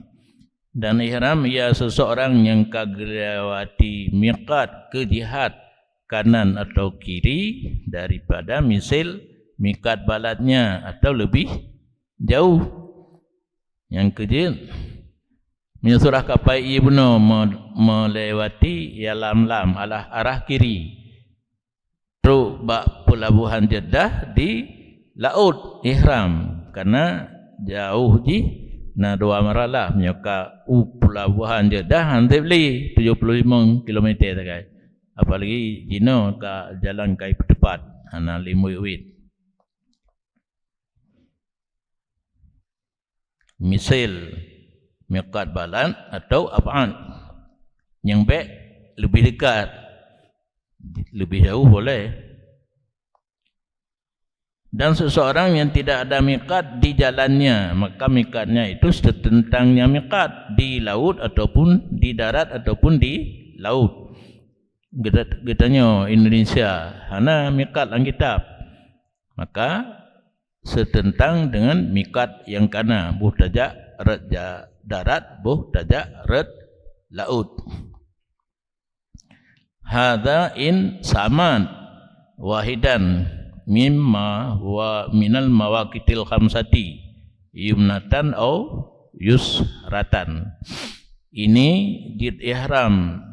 Dan ihram ia seseorang nyang ka geulewati miqat keu jihad kanan atau kiri daripada misil miqat baladnya atau lebih jauh. Nyang keujeuet, meunyoe surah kapai ié bunoe me-, melewati ia lam-lam alah arah kiri, trok bak peulabohan Jeddah di laôt ihram, karena jauh jih na dua marhalah. Meunyoe ka u peulabohan Jeddah, han treb lé tujoh puluh limong kilometer sagai. Apalagi jinoe ka jalan kai peuteupat, hana lé muet-muet. Misil miqat balad atau ab'ad. Nyang bék leubeh dekat, leubeh jauh boleh. Dan seseorang yang tidak ada miqat di jalannya, maka miqatnya itu setentangnya miqat di laut ataupun di darat ataupun di laut. Geuta-, geutanyoe Indonesia hana miqat lam kitab. Maka, setentang dengan miqat nyang kana, boh tajak rot ja-, darat, boh tajak rot laôt. Hadza in samat wahidan mimma huwa minal mawaqitil khamsati yumnatan au yusratan. Ini jeuet ihram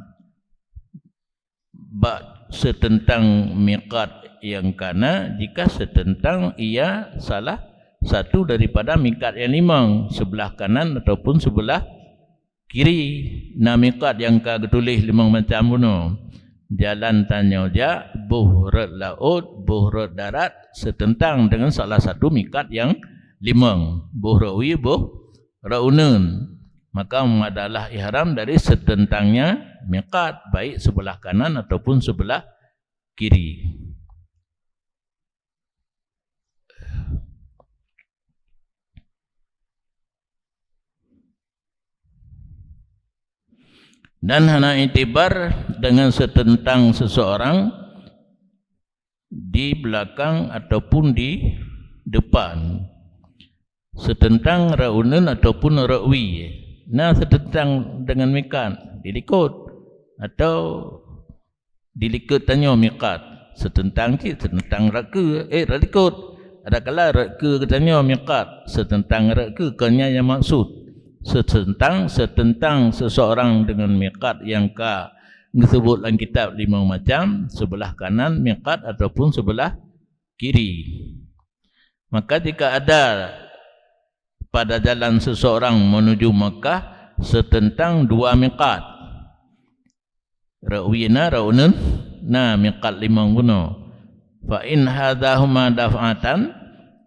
bak setentang miqat nyang kana jika setentang ia salah satu daripada miqat nyang limong, sebelah kanan ataupun sebelah kiri. Na miqat nyang ka geutuléh limong macam bunoe. Jalan tanyoe jak, boh rot laôt, boh rot darat, setentang dengan salah satu miqat nyang limong. Boh rot wie, boh rot uneuen. Maka mengadalah ihram dari setentangnya miqat, baik sebelah kanan ataupun sebelah kiri. Dan hana itibar dengan setentang seseorang di belakang ataupun di depan. Setentang rot uneuen ataupun rot wie. Na setentang dengan miqat, dilikot, atau dilikot tanyoe miqat. Setentang cit, setentang rot keue, eh, rot likot. Adakala rot keue geutanyoe miqat, setentang rot keue, kon nyan nyang maksud. Setentang, setentang seseorang dengan miqat nyang ka geuseubut lam kitab limong macam, sebelah kanan miqat ataupun sebelah kiri. Maka jika ada pada jalan seseorang menuju Makkah setentang dua miqat, rot wie na, rot uneuen na, miqat limong bunoe. Fa in hadzahuma daf'atan,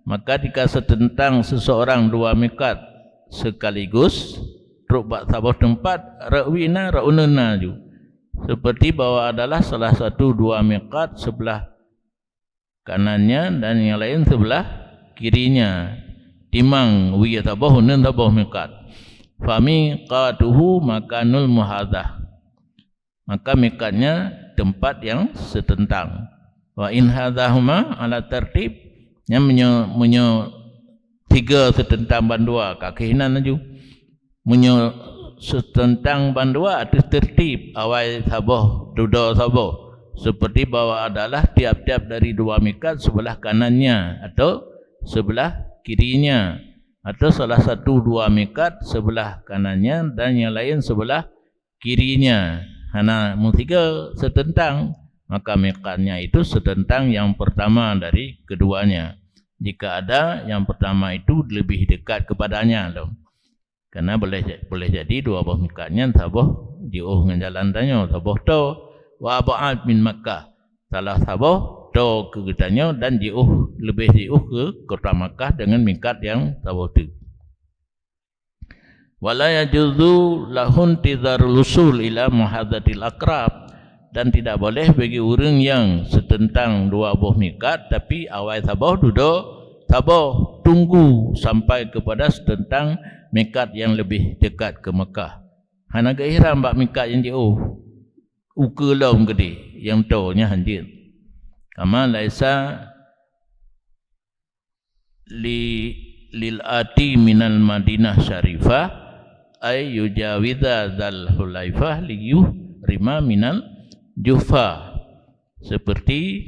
maka jika setentang seseorang dua miqat sekaligus, trok bak saboh teumpat, rot wie na, rot uneuen na ju. Seperti bahwa adalah salah satu dua miqat sebelah kanannya dan yang lain sebelah kirinya. Timang wie saboh, uneuen saboh miqat. Fa miqatuhu makanul muhadzah. Maka miqatnya tempat yang setentang. Wa in hadzahuma ala tartib, nyan meunyoe, meunyoe tiga seuteuntang bandua, ka keuh inan laju. Meunyoe seuteuntang bandua ateueh teurtib, awai saboh, dudoe saboh. Seperti bahwa adalah tiap-tiap dari dua mikat sebelah kanannya atau sebelah kirinya, atau salah satu dua mikat sebelah kanannya dan yang lain sebelah kirinya. Hana meusiga seuteuntang, maka mikatnya itu seuteuntang yang pertama dari keduanya. Jika ada, yang pertama itu lebih dekat kepadanya lom. Karena boleh ja-, boleh jadi dua boh mikat nyan saboh jiôh ngon jalan tanyoe, saboh to. Wa ab'ad min Makkah. Salah saboh to keu geutanyoe dan jiôh, leubeh jiôh keu kota Makkah dengan mikat nyang saboh teuk. Wala yajuzu lahun tizarul usul ila muhadzatil aqrab, dan tidak boleh bagi ureuëng yang seuteuntang dua boh mikat, tapi awai saboh dudoe saboh, tunggu sampai kepada seuteuntang mikat yang lebih dekat ke Mekah. Hana geuihram bak mikat nyang jiôh, ukeue lom keudeh nyang to nyan hanjeuet. Kama laisa li, lil ati minal Madinah Syarifah ay yujawiza Dzul Hulaifah li yuhrima minal Juhfah. Seperti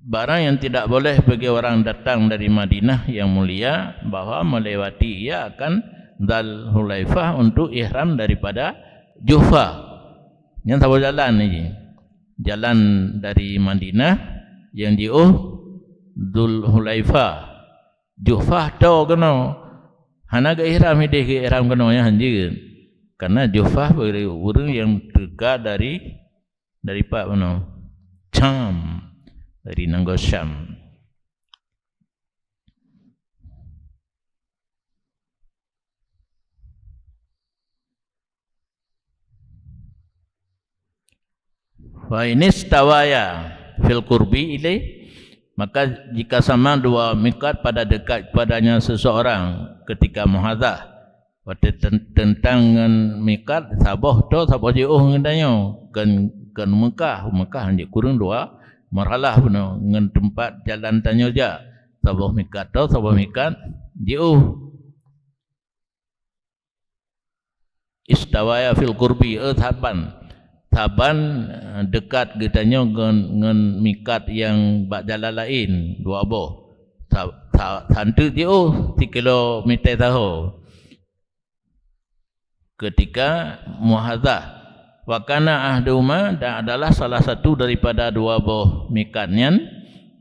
barang yang tidak boleh bagi orang datang dari Madinah yang mulia, bahwa melewati ia akan Dzul Hulaifah untuk ihram daripada Juhfah. Nyan saboh jalan ni. Jalan dari Madinah yang jiôh Dzul Hulaifah. Juhfah to keunoe. Hana geuihram ideh, geuihram keunoe nyan hanjeuet. Karena Juhfah bagi ureuëng yang teuka dari, dari pat bunoe? Syam. Dari nanggroe Syam. Fa inistawaya fil qurbi ilaih, maka jika sama dua mikat pada dekat padanya seseorang ketika muhadzah, watée ten-, teuntang ngon mikat, saboh to, saboh jiôh ngon tanyoe, kon, kon Mekah, Mekah hanjeuet kureueng dua marhalah bunoe ngon teumpat jalan tanyoe jak, saboh mikat to, saboh mikat jiôh. Istawaya fil qurbi, eh, saban. Saban, eh, dekat geutanyoe ngon, ngon mikat nyang bak jalan laén, dua boh. Sa-, sa-, santeuk jiôh, sikilometer saho. Ketika muhadzah. Wa kana ahaduhuma, dan adalah salah satu daripada dua boh mikat nyan,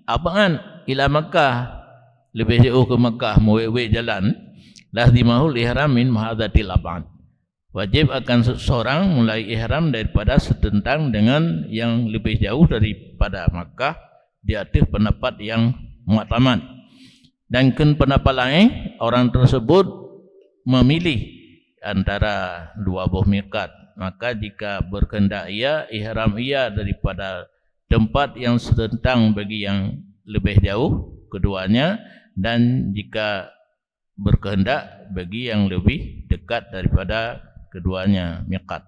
ab'ad ila Makkah, leubeh jiôh keu Makkah, meuwét-wét jalan, lazimahul ihram min muhadzatil ab'ad. Wajib akan se-, seseorang mulai ihram daripada seuteuntang dengan yang lebih jauh daripada Makkah di ateueh pendapat yang muktamad. Dan keu pendapat laén, orang tersebut memilih antara dua boh mikat. Maka jika berkehendak ia, ihram ia daripada tempat yang seuteuntang bagi yang lebih jauh keduanya, dan jika berkehendak bagi yang lebih dekat daripada keduanya mikat.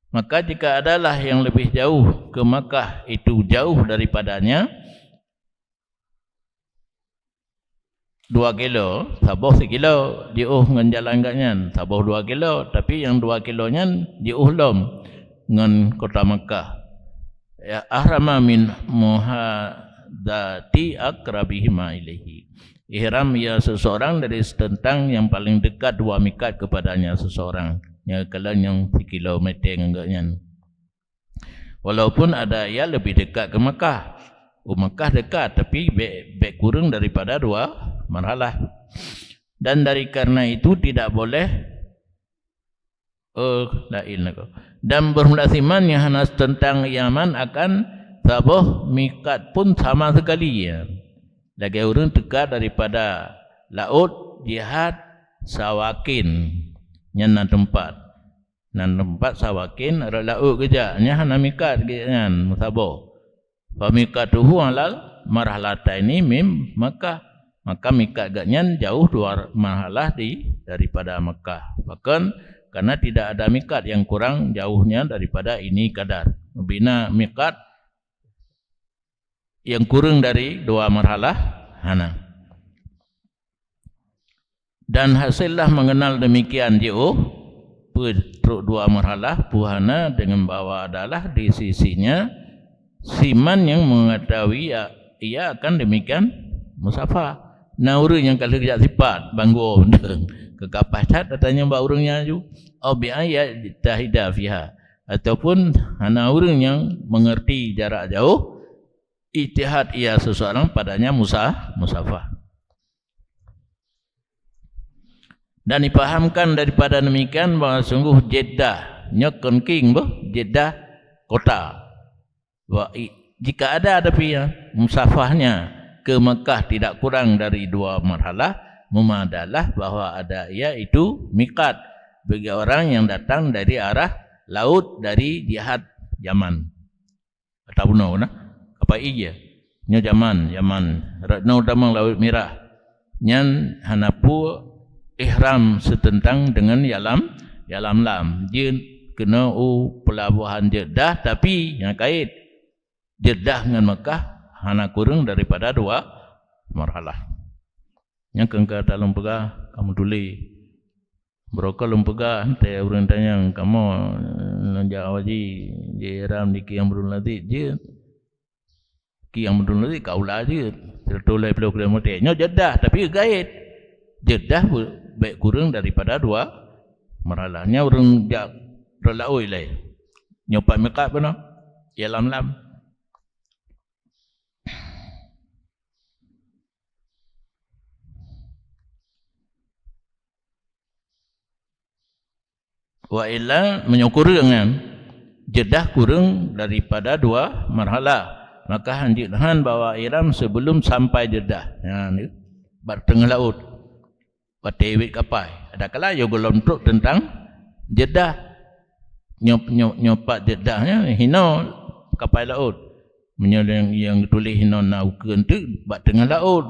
Maka jika adalah yang lebih jauh ke Makkah itu jauh daripadanya dua kilo, saboh sikilo jiôh ngon jalan geuh nyan, saboh dua kilo, tapi nyang dua kilo nyan jiôh lom ngon kota Makkah. Ya, ahrama min muhadzati aqrabihima ilaihi. Ihram ia seseorang dari seuteuntang yang paling dekat dua mikat kepadanya seseorang, nyang kalon nyang sikilometer ngon geuh nyan. Walaupun ada ia lebih dekat ke Makkah. U Makkah dekat, tapi bèk, bèk kureueng daripada dua marhalah. Dan dari karena itu tidak boleh, eh, laén lagoe. Dan bermulaziman nyang hana seuteuntang iaman akan saboh mikat pun sama sekali, ya. Lagèe ureueng teuka daripada laôt jihad Sawakin, nyan na teumpat. Nan teumpat Sawakin rot laôt geujak, nyan hana mikat geuh nyan meusaboh. Fa miqatuhu alal marhalataini min Makkah. Maka mikat geuh nyan jauh dua marhalah di, daripada Makkah. Bahkan, karena tidak ada mikat yang kurang jauhnya daripada ini kadar. Bina mikat yang kurang dari dua marhalah, Hana. Dan hasillah mengenal demikian jiôh, peue trok dua marhalah, peue hana, dengan bahwa adalah di sisinya siman yang mengetahui ia, ia akan demikian musafah. Na ureuëng nyang ka lheueh jak sipat, banggô, keukapai that datanya bak ureuëng nyan aju, au bi an yajtahida fiha, ataupun hana ureuëng nyang mengerti jarak jauh, ijtihad ia seseorang padanya musa-, musafah. Dan dipahamkan daripada demikian bahwa sungguh Jeddah nyoe kon king boh, Jeddah kota. Wa i-, jika ada tapi ya, musafahnya ke Mekah tidak kurang dari dua marhalah, memadalah bahwa ada ia itu miqat bagi orang yang datang dari arah laut dari jihad Yaman. Atau bunoe na, kapai ie. Nyoe Yaman, Yaman. Rot nyoe tamong Laut Mirah. Nyan hana peue ihram seuteuntang deungon Yalam-, Yalamlam. Jeuet keunoe u peulabohan Jeddah, tapi nyang kait Jeddah ngon Mekah hana kureueng daripada dua marhalah. Nyang keu ka talôn peugah, kamoe tuléh. Baroe ka lôn peugah, teuh ureuëng tanyong, kamoe, eh, lôn jaweueb jih, jih ihram di King Abdul Aziz jeuet. King Abdul Aziz kaula jeuet. Seratus lhèe ploh kilometer. Nyoe Jeddah, tapi geugaét. Jeddah be-, bèk kureueng daripada dua marhalah. Nyan ureuëng jak rot laôt ilèe. Nyoe pat miqat bunoe. Yalamlam. Wa illa, meunyoe kureueng nyan, Jeddah kureueng daripada dua marhalah, maka hanjeuet han bawa ihram sebelum sampai Jeddah. Nyan, bak teungoh laôt. Watèe wét kapai. Adakala yo gohlom trok teuntang Jeddah. Nyoe, nyoe, nyoe pat Jeddah nyan hinoe kapai laôt. Meunyoe nyang, nyang geutuléh hinoe na ukeue eunteuk bak teungoh laôt.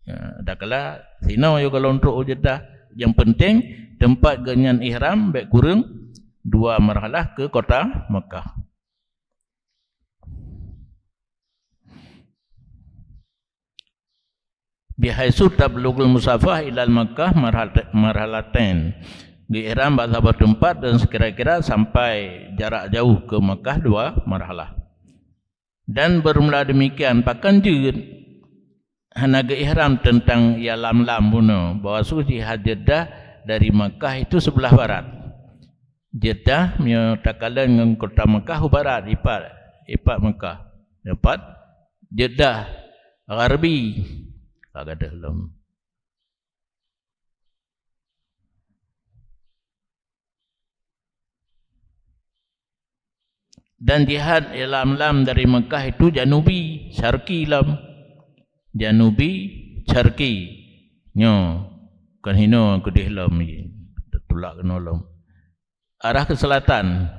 Ya, adakala sinoe yo gohlom trok u Jeddah. Nyang peunteng, teumpat geuhnyan ihram bèk kureueng dua marhalah keu kota Makkah. Bihaitsu tablughul musafah ilal Makkah marhal-, marhalatain. Geuihram bak saboh teumpat dan sekira-kira sampai jarak jauh keu Makkah dua marhalah. Dan bermula demikian, pakon jeuet hana geuihram teuntang Yalamlam bunoe, bahwa su jihad Jeddah dari Makkah itu sebelah barat. Jeddah meunyoe takalon ngon kota Makkah u barat, ipat, ipat Makkah. Ipat Jeddah Gharbi. Ka gadôh lom. Dan jihad Yalamlam dari Makkah itu janubi, syarqi lom. Janubi, syarqi. Nyoe, kon hinoe keudeh lom, teutulak keunoe lom. Arah ke selatan.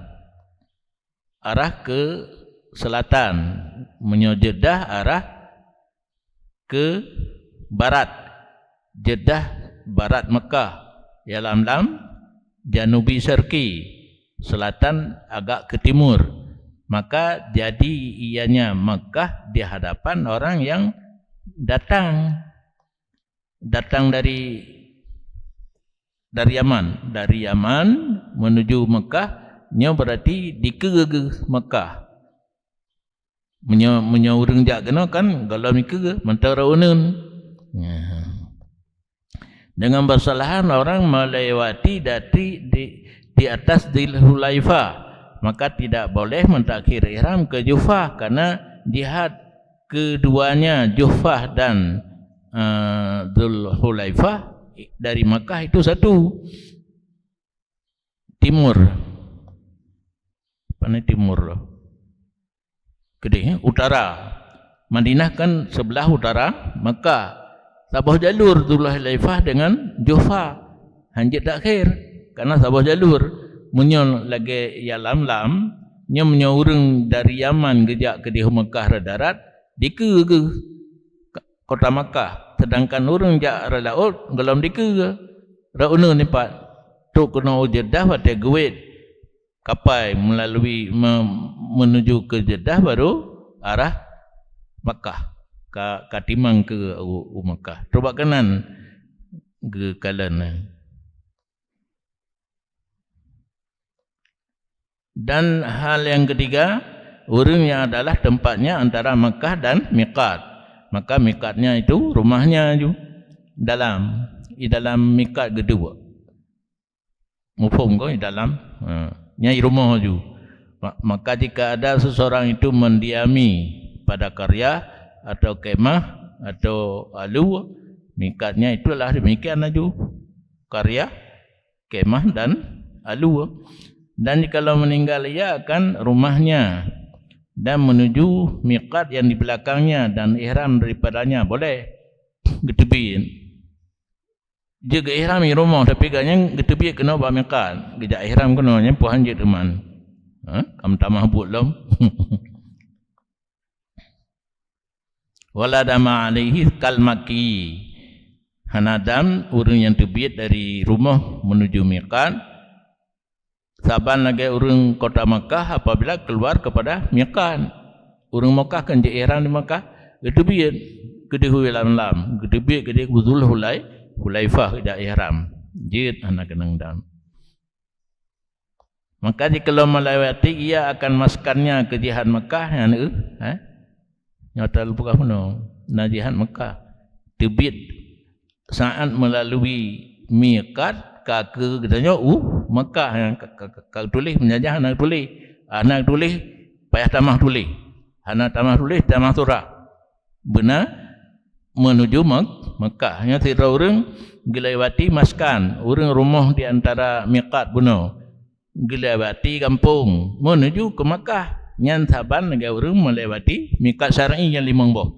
Arah ke selatan. Meunyoe Jeddah arah ke barat. Jeddah barat Mekah. Yalamlam janubi syarqi, selatan agak ke timur. Maka jadi ianya Mekah di hadapan orang yang datang. Datang dari, dari Yaman, dari Yaman menuju Mekah, nyoe berarti dikeue geuh Mekah. Meunyoe, meunyoe ureuëng jak keunoe kan gohlom dikeue mantong rot uneuen. Ya. Dengan bersalahan orang melewati dati di, di atas Dzulhulaifah, maka tidak boleh mentakhir ihram ke Juhfah karena jihad keduanya Juhfah dan, eh, Dzulhulaifah dari Makkah itu satu. Timur. Pane timur loh. Keudeh, utara. Madinah kan sebelah utara Makkah. Saboh jalur Dzulhulaifah dengan Juhfah. Hanjeuet takhir. Karena saboh jalur. Meunyoe lagèe Yalamlam, nyoe meunyoe ureuëng dari Yaman geujak keudeh Makkah rot darat, dikeue geuh kota Makkah. Sedangkan ureuëng jak rot laôt, gohlom dikeue rot uneuen ipat. Trok keunoe u Jeddah watèe geuwét kapai melalui me-, menuju ke Jeddah baru arah Makkah. ka, ka timang keu u, u Makkah. Trok bak keunan geukalon. Dan hal yang ketiga, ureuëng yang adalah tempatnya antara Makkah dan miqat. Maka miqatnya itu rumahnya ju dalam, di dalam miqat geuduek. Muphom kon di dalam? Ha, nyang di rumoh ju. Ma-, maka jika ada seseorang itu mendiami pada qaryah atau kemah atau alue, miqatnya itulah demikian laju. Qaryah, kemah dan alue. Dan jikalau meninggal, ia akan rumahnya dan menuju miqat yang di belakangnya dan ihram daripadanya, boleh geuteubiet. Jeuet geuihram di rumoh, tapi gobnyan geuteubiet keunoe bak miqat. Geujak ihram keunoe, nyan peue han jeuet teuma. Ha? Ka meutamah buet lom. Wala dama alaihi kal Makki. Hana dam ureuëng nyang teubiet dari rumoh menuju miqat, saban lagée ureuëng kota Makkah apabila keluar kepada miqat. Ureuëng Makkah kan jeuet ihram di Makkah, geuteubiet keudeh lam lam, geuteubiet keudeh Dzul Hulai-, Hulaifah geujak ihram. Jeuet hana keunong dam. Maka jikalau melewati ia akan maskannya keu jihat Makkah, nyan, eh, eh? Nyoe talupeugah meunoe, na jihat Makkah. Teubiet saat melalui miqat ka keu geutanyoe u Makkah, nyan ka, ka, ka, ka tuléh, meunajah hana tuléh. Hana tuléh, payah tamah tuléh. Hana tamah tuléh, tamah surah. Beuna menuju Mek-, Mekah. Nyoe sidroe ureuëng geulewati maskan, ureuëng rumoh di antara miqat bunoe, geulewati gampông menuju ke Mekah. Nyan saban lagée ureuëng melewati miqat syar'i nyang limong boh.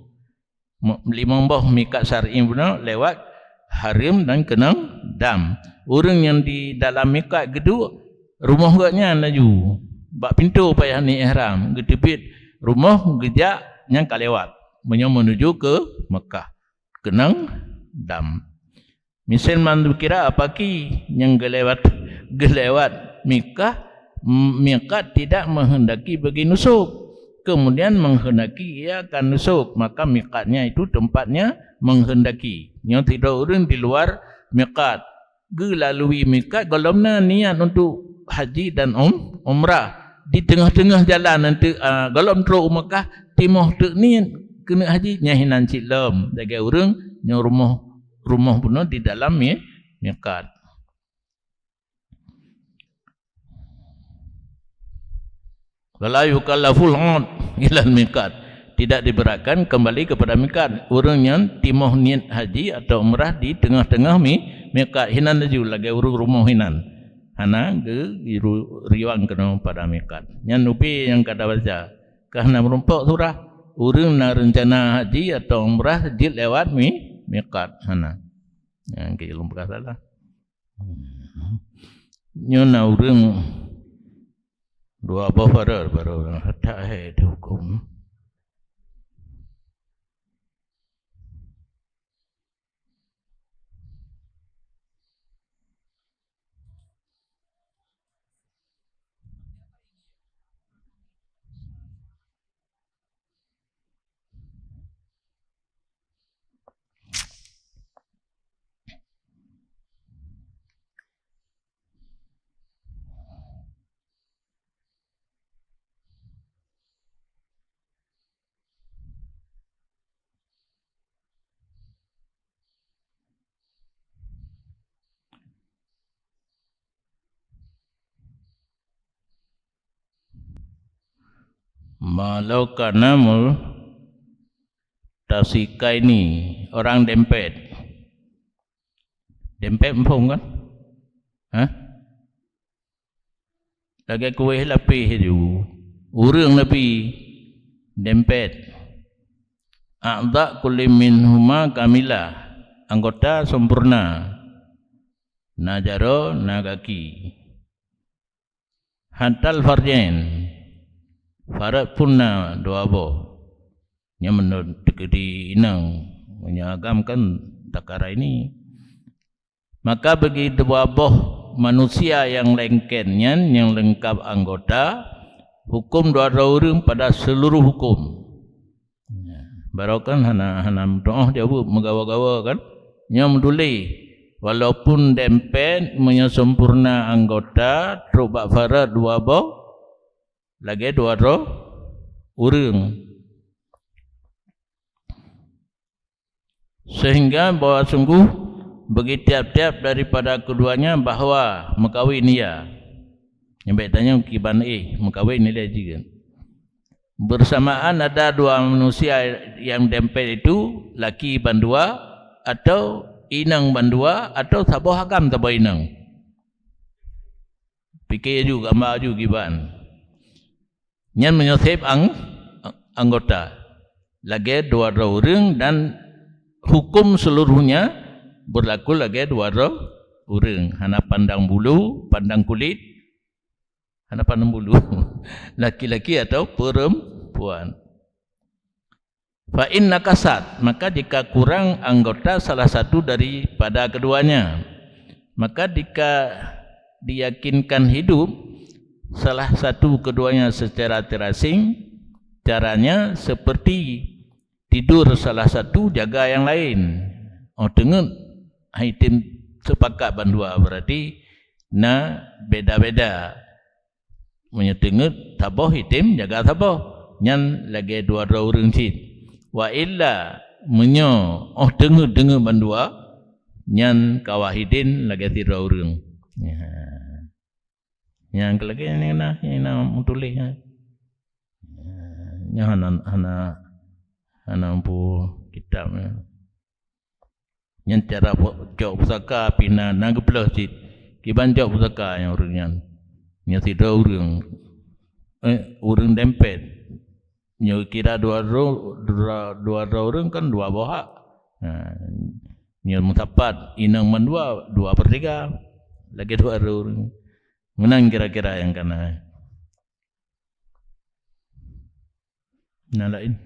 Mo-, limong boh miqat syar'i bunoe lewat hareuem dan keunong dam. Ureuëng nyang di dalam miqat geuduek, rumoh gobnyan laju bak pintoe payah niet ihram, geuteubiet rumoh geujak nyang ka lewat, meunyoe menuju ke Mekah, keunong dam. Miseue man kira apaki nyang geulewat, geulewat Mekah, m-, miqat tidak menghendaki bagi nusuk, kemudian menghendaki ia akan nusuk, maka miqatnya itu tempatnya menghendaki. Nyoe sidroe ureuëng di luar miqat, geulalui miqat gohlom na niat untuk haji dan um-, umrah. Di teungoh-teungoh jalan nanti, ah, gohlom trok u Mekah, timoh teuk niet keuneuk haji, nyan hinan cit lom. Lagée ureuëng nyoe rumoh, rumoh bunoe di dalam mi-, miqat. Wala yukallaful 'ud ilal miqat. Tidak diberatkan kembali kepada miqat. Ureuëng nyang timoh niet haji atau umrah di teungoh-teungoh mi-, miqat hinan laju lagée ureuëng rumoh hinan. Hana geu-, geuriwang keunoe pada miqat. Nyan ubé nyang ka tabaca. Ka hana meurumpok surah. Ureuëng na reuncana haji atau umrah jeuet lewat mi-, miqat. Hana. Nyang keu lôn peugah salah. Nyoe na ureuëng dua boh baroe, baroe that hai dihuköm. Malokana mul tasikaini, orang dempet. Dempet muphom kan? Hah? Lagée kuéh lapéh ju, ureuëng Nabi dempet. A'dha kulli minhuma kamila, anggota sempurna. Na jaroe, na gaki. Hatal farjain, farot pun na dua boh. Nyan meunurot teukeudi inong, meunyoe agam kan takara ini. Maka bagi dua boh manusia nyang lengket nyan nyang leungkab anggota, huköm dua droe ureuëng pada seuluruh huköm. Barô kan hana, hana meutu'oh jaweueb meugawa-gawa kan. Nyoe meutuléh, walaupun dempet meunyoe sempurna anggota trok bak farot dua boh, lagée dua droe ureuëng. Sehingga bahwa sungguh bagi tiap-tiap daripada keduanya bahwa meukawen ia. Nyang bék tanyong kiban éh meukawen ilée jih. Bersamaan ada dua manusia yang dempet itu, laki bandua atau inong bandua atau saboh agam saboh inong. Pike ju, gamba ju kiban. Nyan meunyoe seb ang-, anggota lagée dua droe ureuëng dan hukum seluruhnya berlaku lagée dua droe ureuëng, hana pandang bulu, pandang kulit, hana pandang bulu, laki-laki atau perempuan. Fa in nakasat, maka jika kurang anggota salah satu daripada keduanya, maka jika diyakinkan hidup salah satu keduanya secara terasing, caranya seperti tidur salah satu jaga yang lain. Oh teungeut hai tem sepakat bandua, berarti na beda-beda. Meunyoe teungeut saboh item jaga saboh, nyan lagée dua droe ureuëng cit. Wa illa, meunyoe oh teungeut-teungeut bandua, nyan kawahidin lagée sidroe ureuëng. Nyan keu lagée nyang na, nyang na meutuléh nyan. Nyan hana, hana, hana mampu kitab nyan. Nyan cara cok pusaka pih na, na geupeuleueh cit. Kiban cok pusaka nyang ureuëng nyan. Nyan sidroe ureuëng, eh, ureuëng dempet. Nyoe kira dua droe, dua, dua droe ureuëng kan dua boh hak. Ha, nyoe meusapat inong mandua, dua per tiga. Lagée dua droe ureuëng. Meunan kira-kira nyang kana. Na laén?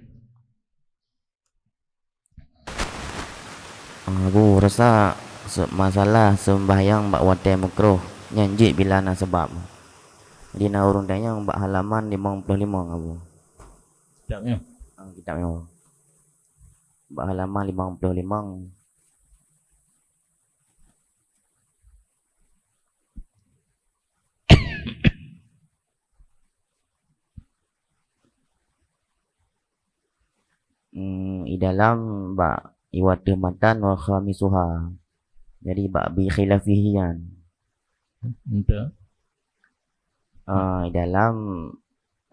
Abu rasa se-, masalah sembahyang bak watée meukroh nyan jeuet bila na sabab. Di na ureuëng tanyong bak halaman limong ploh limong, Abu. Kitab nyoe? Ah, kitab nyoe. Bak halaman limong ploh limong. Hmm, i dalam bak iwateuh matan wa khamisuha. Jadi bak bi khilafihi nyan. Entah. Ah, i dalam,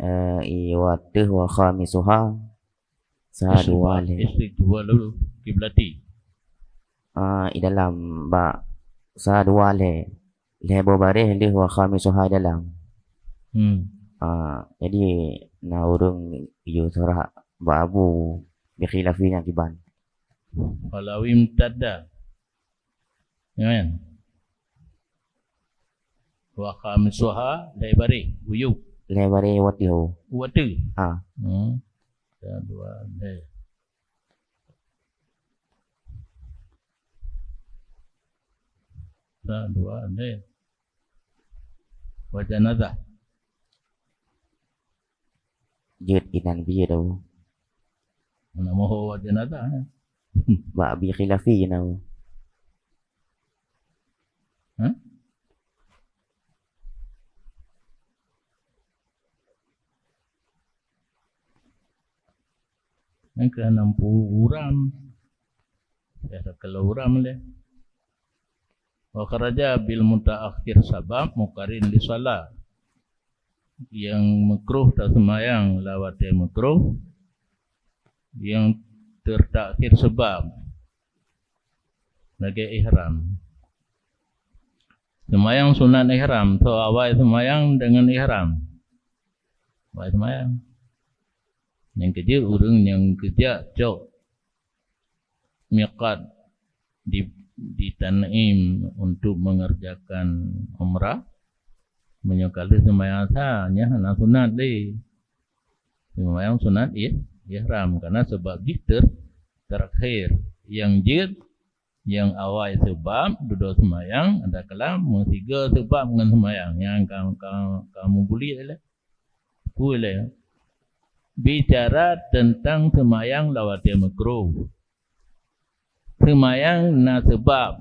eh, iwateuh wa khamisuha. Sa dua lhée. Istiqbal dulu kiblati. Ah, i dalam bak sa dua lhée. Lhée boh baréh lheueh wa khamisuha i dalam. Hmm. Ah, jadi na ureuëng yue surah bak Abu bi khilafi nyang kiban. Falawim tadda. Nyan. Wa khamisuha lhée baréh, uyub. Lhée baréh wateuh. Wateuh. Ha. Hmm. Sa dua lhée. Sa dua lhée. Wa janazah. Jeuet inan bie tau. Nama ho wa janazah, eh? Bak bi khilafi na. Hah? Nyang keu enam puluh uram. Ya, kalau uram lé. Wa kharaja bil mutaakhir sabab muqarin li shalah. Yang makruh taseumayang lawatée makruh, yang tertakhir sebab lagée ihram. Seumayang sunat ihram, so awai seumayang deungon ihram. Awai seumayang. Nyang keujeuet ureuëng nyang keujak cok miqat di, di Tan'im untuk mengerjakan umrah, meunyoe ka lheueh seumayang sa, nyan hana sunat lé. Seumayang sunat ih-, ihram, karena sebab jih ter-, terakhir. Nyang jeuet, nyang awai sebab dudoe seumayang, ada kalam meusigoe sebab ngon seumayang. Nyang ka, ka, ka meubuliek lé. Peue lé? Bicara teuntang seumayang lam watée meukruh. Seumayang na seubab.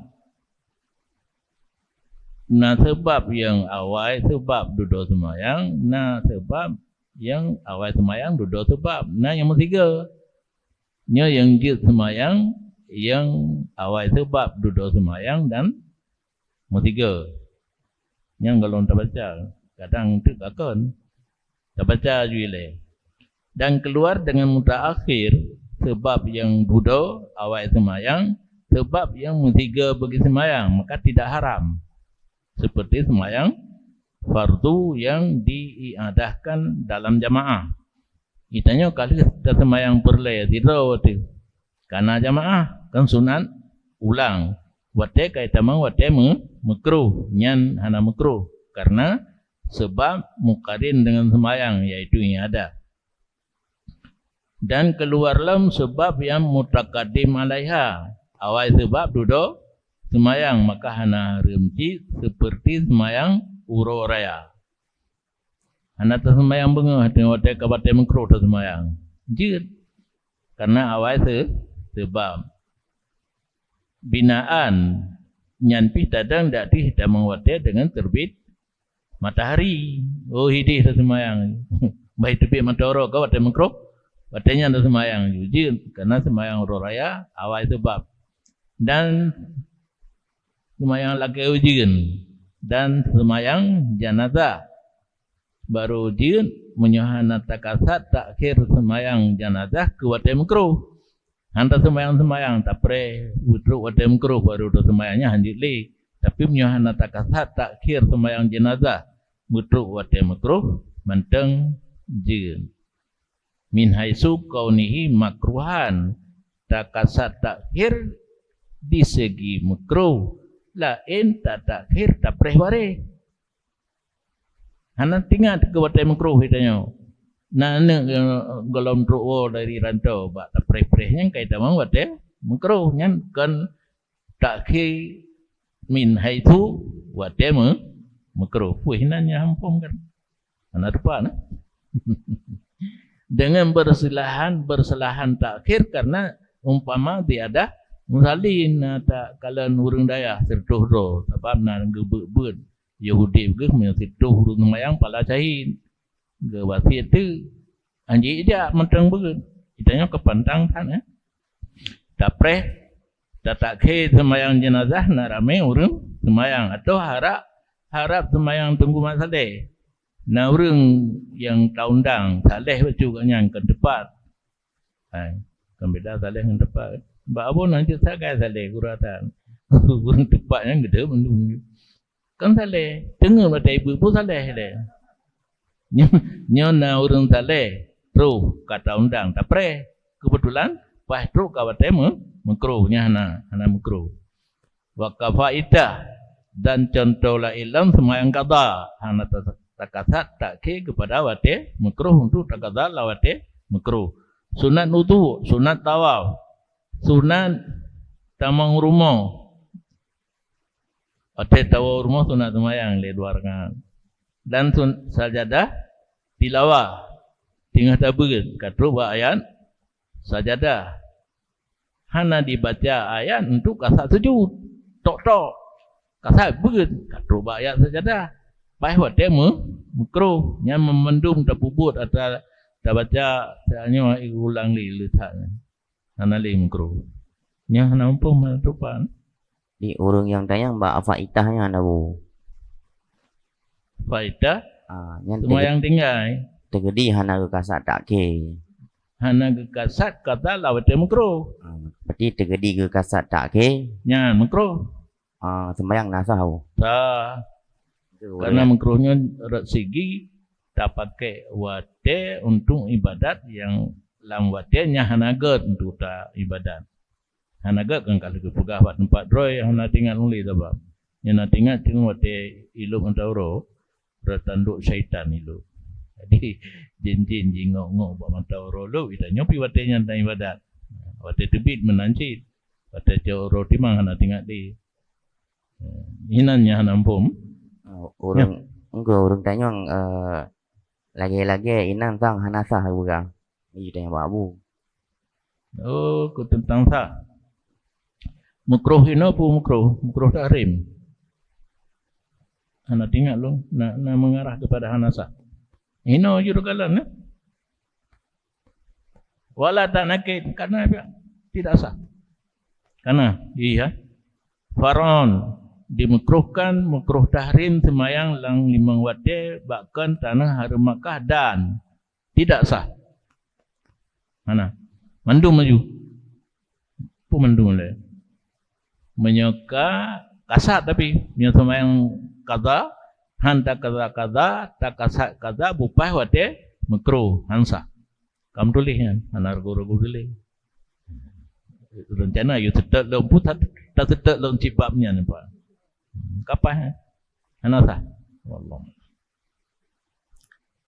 Na seubab nyang awai seubab dudoe seumayang, na seubab nyang awai seumayang dudoe seubab. Na nyang meusigoe. Nyoe nyang jeuet seumayang, nyang awai seubab dudoe seumayang dan meusigoe. Nyang gohlom tabaca, kadang teuk kakon. Tabaca ju ilée. Dan keluar dengan mutaakhir, seubab nyang dudoe awai seumayang, seubab nyang meusigoe bagi seumayang, maka tidak haram. Seperti seumayang fardu nyang diiadahkan dalam jamaah. Geutanyoe ka lheueh taseumayang peureulée sidroe watée. Kana jamaah, kan sunat ulang. Watée ka itamong watée meu-, meukruh, nyan hana meukruh. Karena sebab mukarin dengan seumayang, yaitu iadah. Dan keluar lom sebab nyang mutakadim alaiha. Awai sebab dudoe seumayang, maka hana hareuem cit seperti seumayang uroe raya. Hana taseumayang beungoh, watée ka watée meukruh taseumayang. Jeuet. Karena awai se-, sebab. Binaan nyan pih tadong dak dih tamong watée deungon teurbit matahari. Oh, hidih taseumayang. Bah teubiet meuturoe ka watée meukruh, watée nyan taseumayang. Jeuet, karena seumayang uroe raya awai sebab. Dan seumayang lakée ujeuen dan seumayang janazah. Barô jeuet meunyoe hana takasat takhir seumayang janazah keu watée meukruh. Hana taseumayang-seumayang, tapreh, beutrok watée meukruh barô taseumayang, nyan hanjeuet lé. Tapi meunyoe hana takasat takhir seumayang janazah beutrok watée meukruh, mantong jeuet. Min haitsu kaunihi makruhan, takasat takhir di segi meukruh, laén tatakhir tapreh bareh. Hana teuingat keu watée meukruh geutanyoe. Na aneuëk, eh, gohlom trok woe dari rantau bak tapreh-preh nyan ka itamong watée meukruh, nyan kon takhir min haitsu watée meu-, meukruh. Puih nan nyang hampom kan. Hana tepat, nah. Dengan berselahan, berselahan takhir karena umpama ziyadah musallin, na takalon ureuëng dayah siratoh droe, sabab na geubeuet-beuet Yahudi beugeuh meunyoe siratoh ureuëng seumayang pala syahid. Geuwasiet teuk, anjing ijak mantong beuet. Geutanyoe keupantang that, eh. Tapreh, tatakhé seumayang jeunazah na ramé ureuëng seumayang atau harab, harab seumayang teungku mat saleh. Na ureuëng nyang taundang saleh bacut gobnyan kon teupat. Hai, kon beda saleh ngon teupat. Bak abon hanjeuet sagai saleh guratan. Ureuëng teupat nyan geude mandum. Kan saleh, teungeut watée ibu-ibu saleh lé. Nyoe, nyoe na ureuëng saleh, troh ka taundang tapreh. Keubeutulan paih trok ka watée meu-, meukroh, nyan hana, hana meukroh. Wa kafaitah, dan cuntoh laén lom seumayang qadha, hana ta-, takasat takhé keupada watée meukroh untuk takasat lam watée meukroh. Sunat wudhu, sunat tawaf, sunat tamong rumoh. Watée tawoe rumoh sunat seumayang lé dua rakaat. Dan sun-, sajadah tilawah, teungoh tabeuet ka trok bak ayat sajadah. Hana dibaca ayat untuk kasat sujud. Tok-tok. Kasat beuet ka trok bak ayat sajadah. Paih watée meu-, meukroh, nyan meumandum tapeubuet atra tabaca tanyoe ulang lé leuthat nyan. Hana lé meukroh. Nyan hana muphom hana tupan. Di ureuëng nyang tanyong bak faitah nyan hana bu. Faitah? Ah, nyan seumayang tinggai. Teugedi hana geukasat takhé. Hana geukasat kata lam watée meukroh. Ah, berarti teugedi geukasat takhé. Nyan meukroh. Ah, seumayang na sah. Sah. Karena meukroh nyan rot sigi tapakai watée untuk ibadat nyang lam watée nyan hana gét untuk ta ibadat. Hana gét kan ka lheueh geupeugah bak teumpat droe nyang hana teuingat ulée sabab. Nyang na teuingat cuma watée ilop mata uroe, rot tandok syaitan ilop. Jadi, jén-jén jingok-ngok bak mata uroe lop, ita nyoe pi watée nyan ta ibadat. Watée teubiet meunan cit. Watée cok uroe timang hana teuingat lé. Inan nyan hana muphom. Oh, ureuëng, engko ureuëng tanyong, eh, lagée-lagée inan sang hana sah geupeugah. Ih, dah nyan babu. Oh, keu teuntang sah. Makruh inoe peue makruh? Makruh tahrim. Hana teuingat lôn, na, na mengarah kepada hana sah. Inoe jureugalan, eh? Wala ta'naqid, karena tidak sah. Karena, iya. Faron, dimakruhkan, makruh tahrim seumayang lam limong watée bak kon taneuh hareuem Makkah dan tidak sah. Mana? Mandum laju. Peue mandum lé? Meunyoe ka kasat tapi, meunyoe seumayang qadha, han taqadha qadha, takasat qadha, beupaih watée makruh, han sah. Ka meutuléh nyan, hana ragu-ragu tuléh. Rencana yue seutôt lom peue, ta-, taseutôt lom cit bab nyan, Pak. Ka paih, eh? Hana sah. Wallah.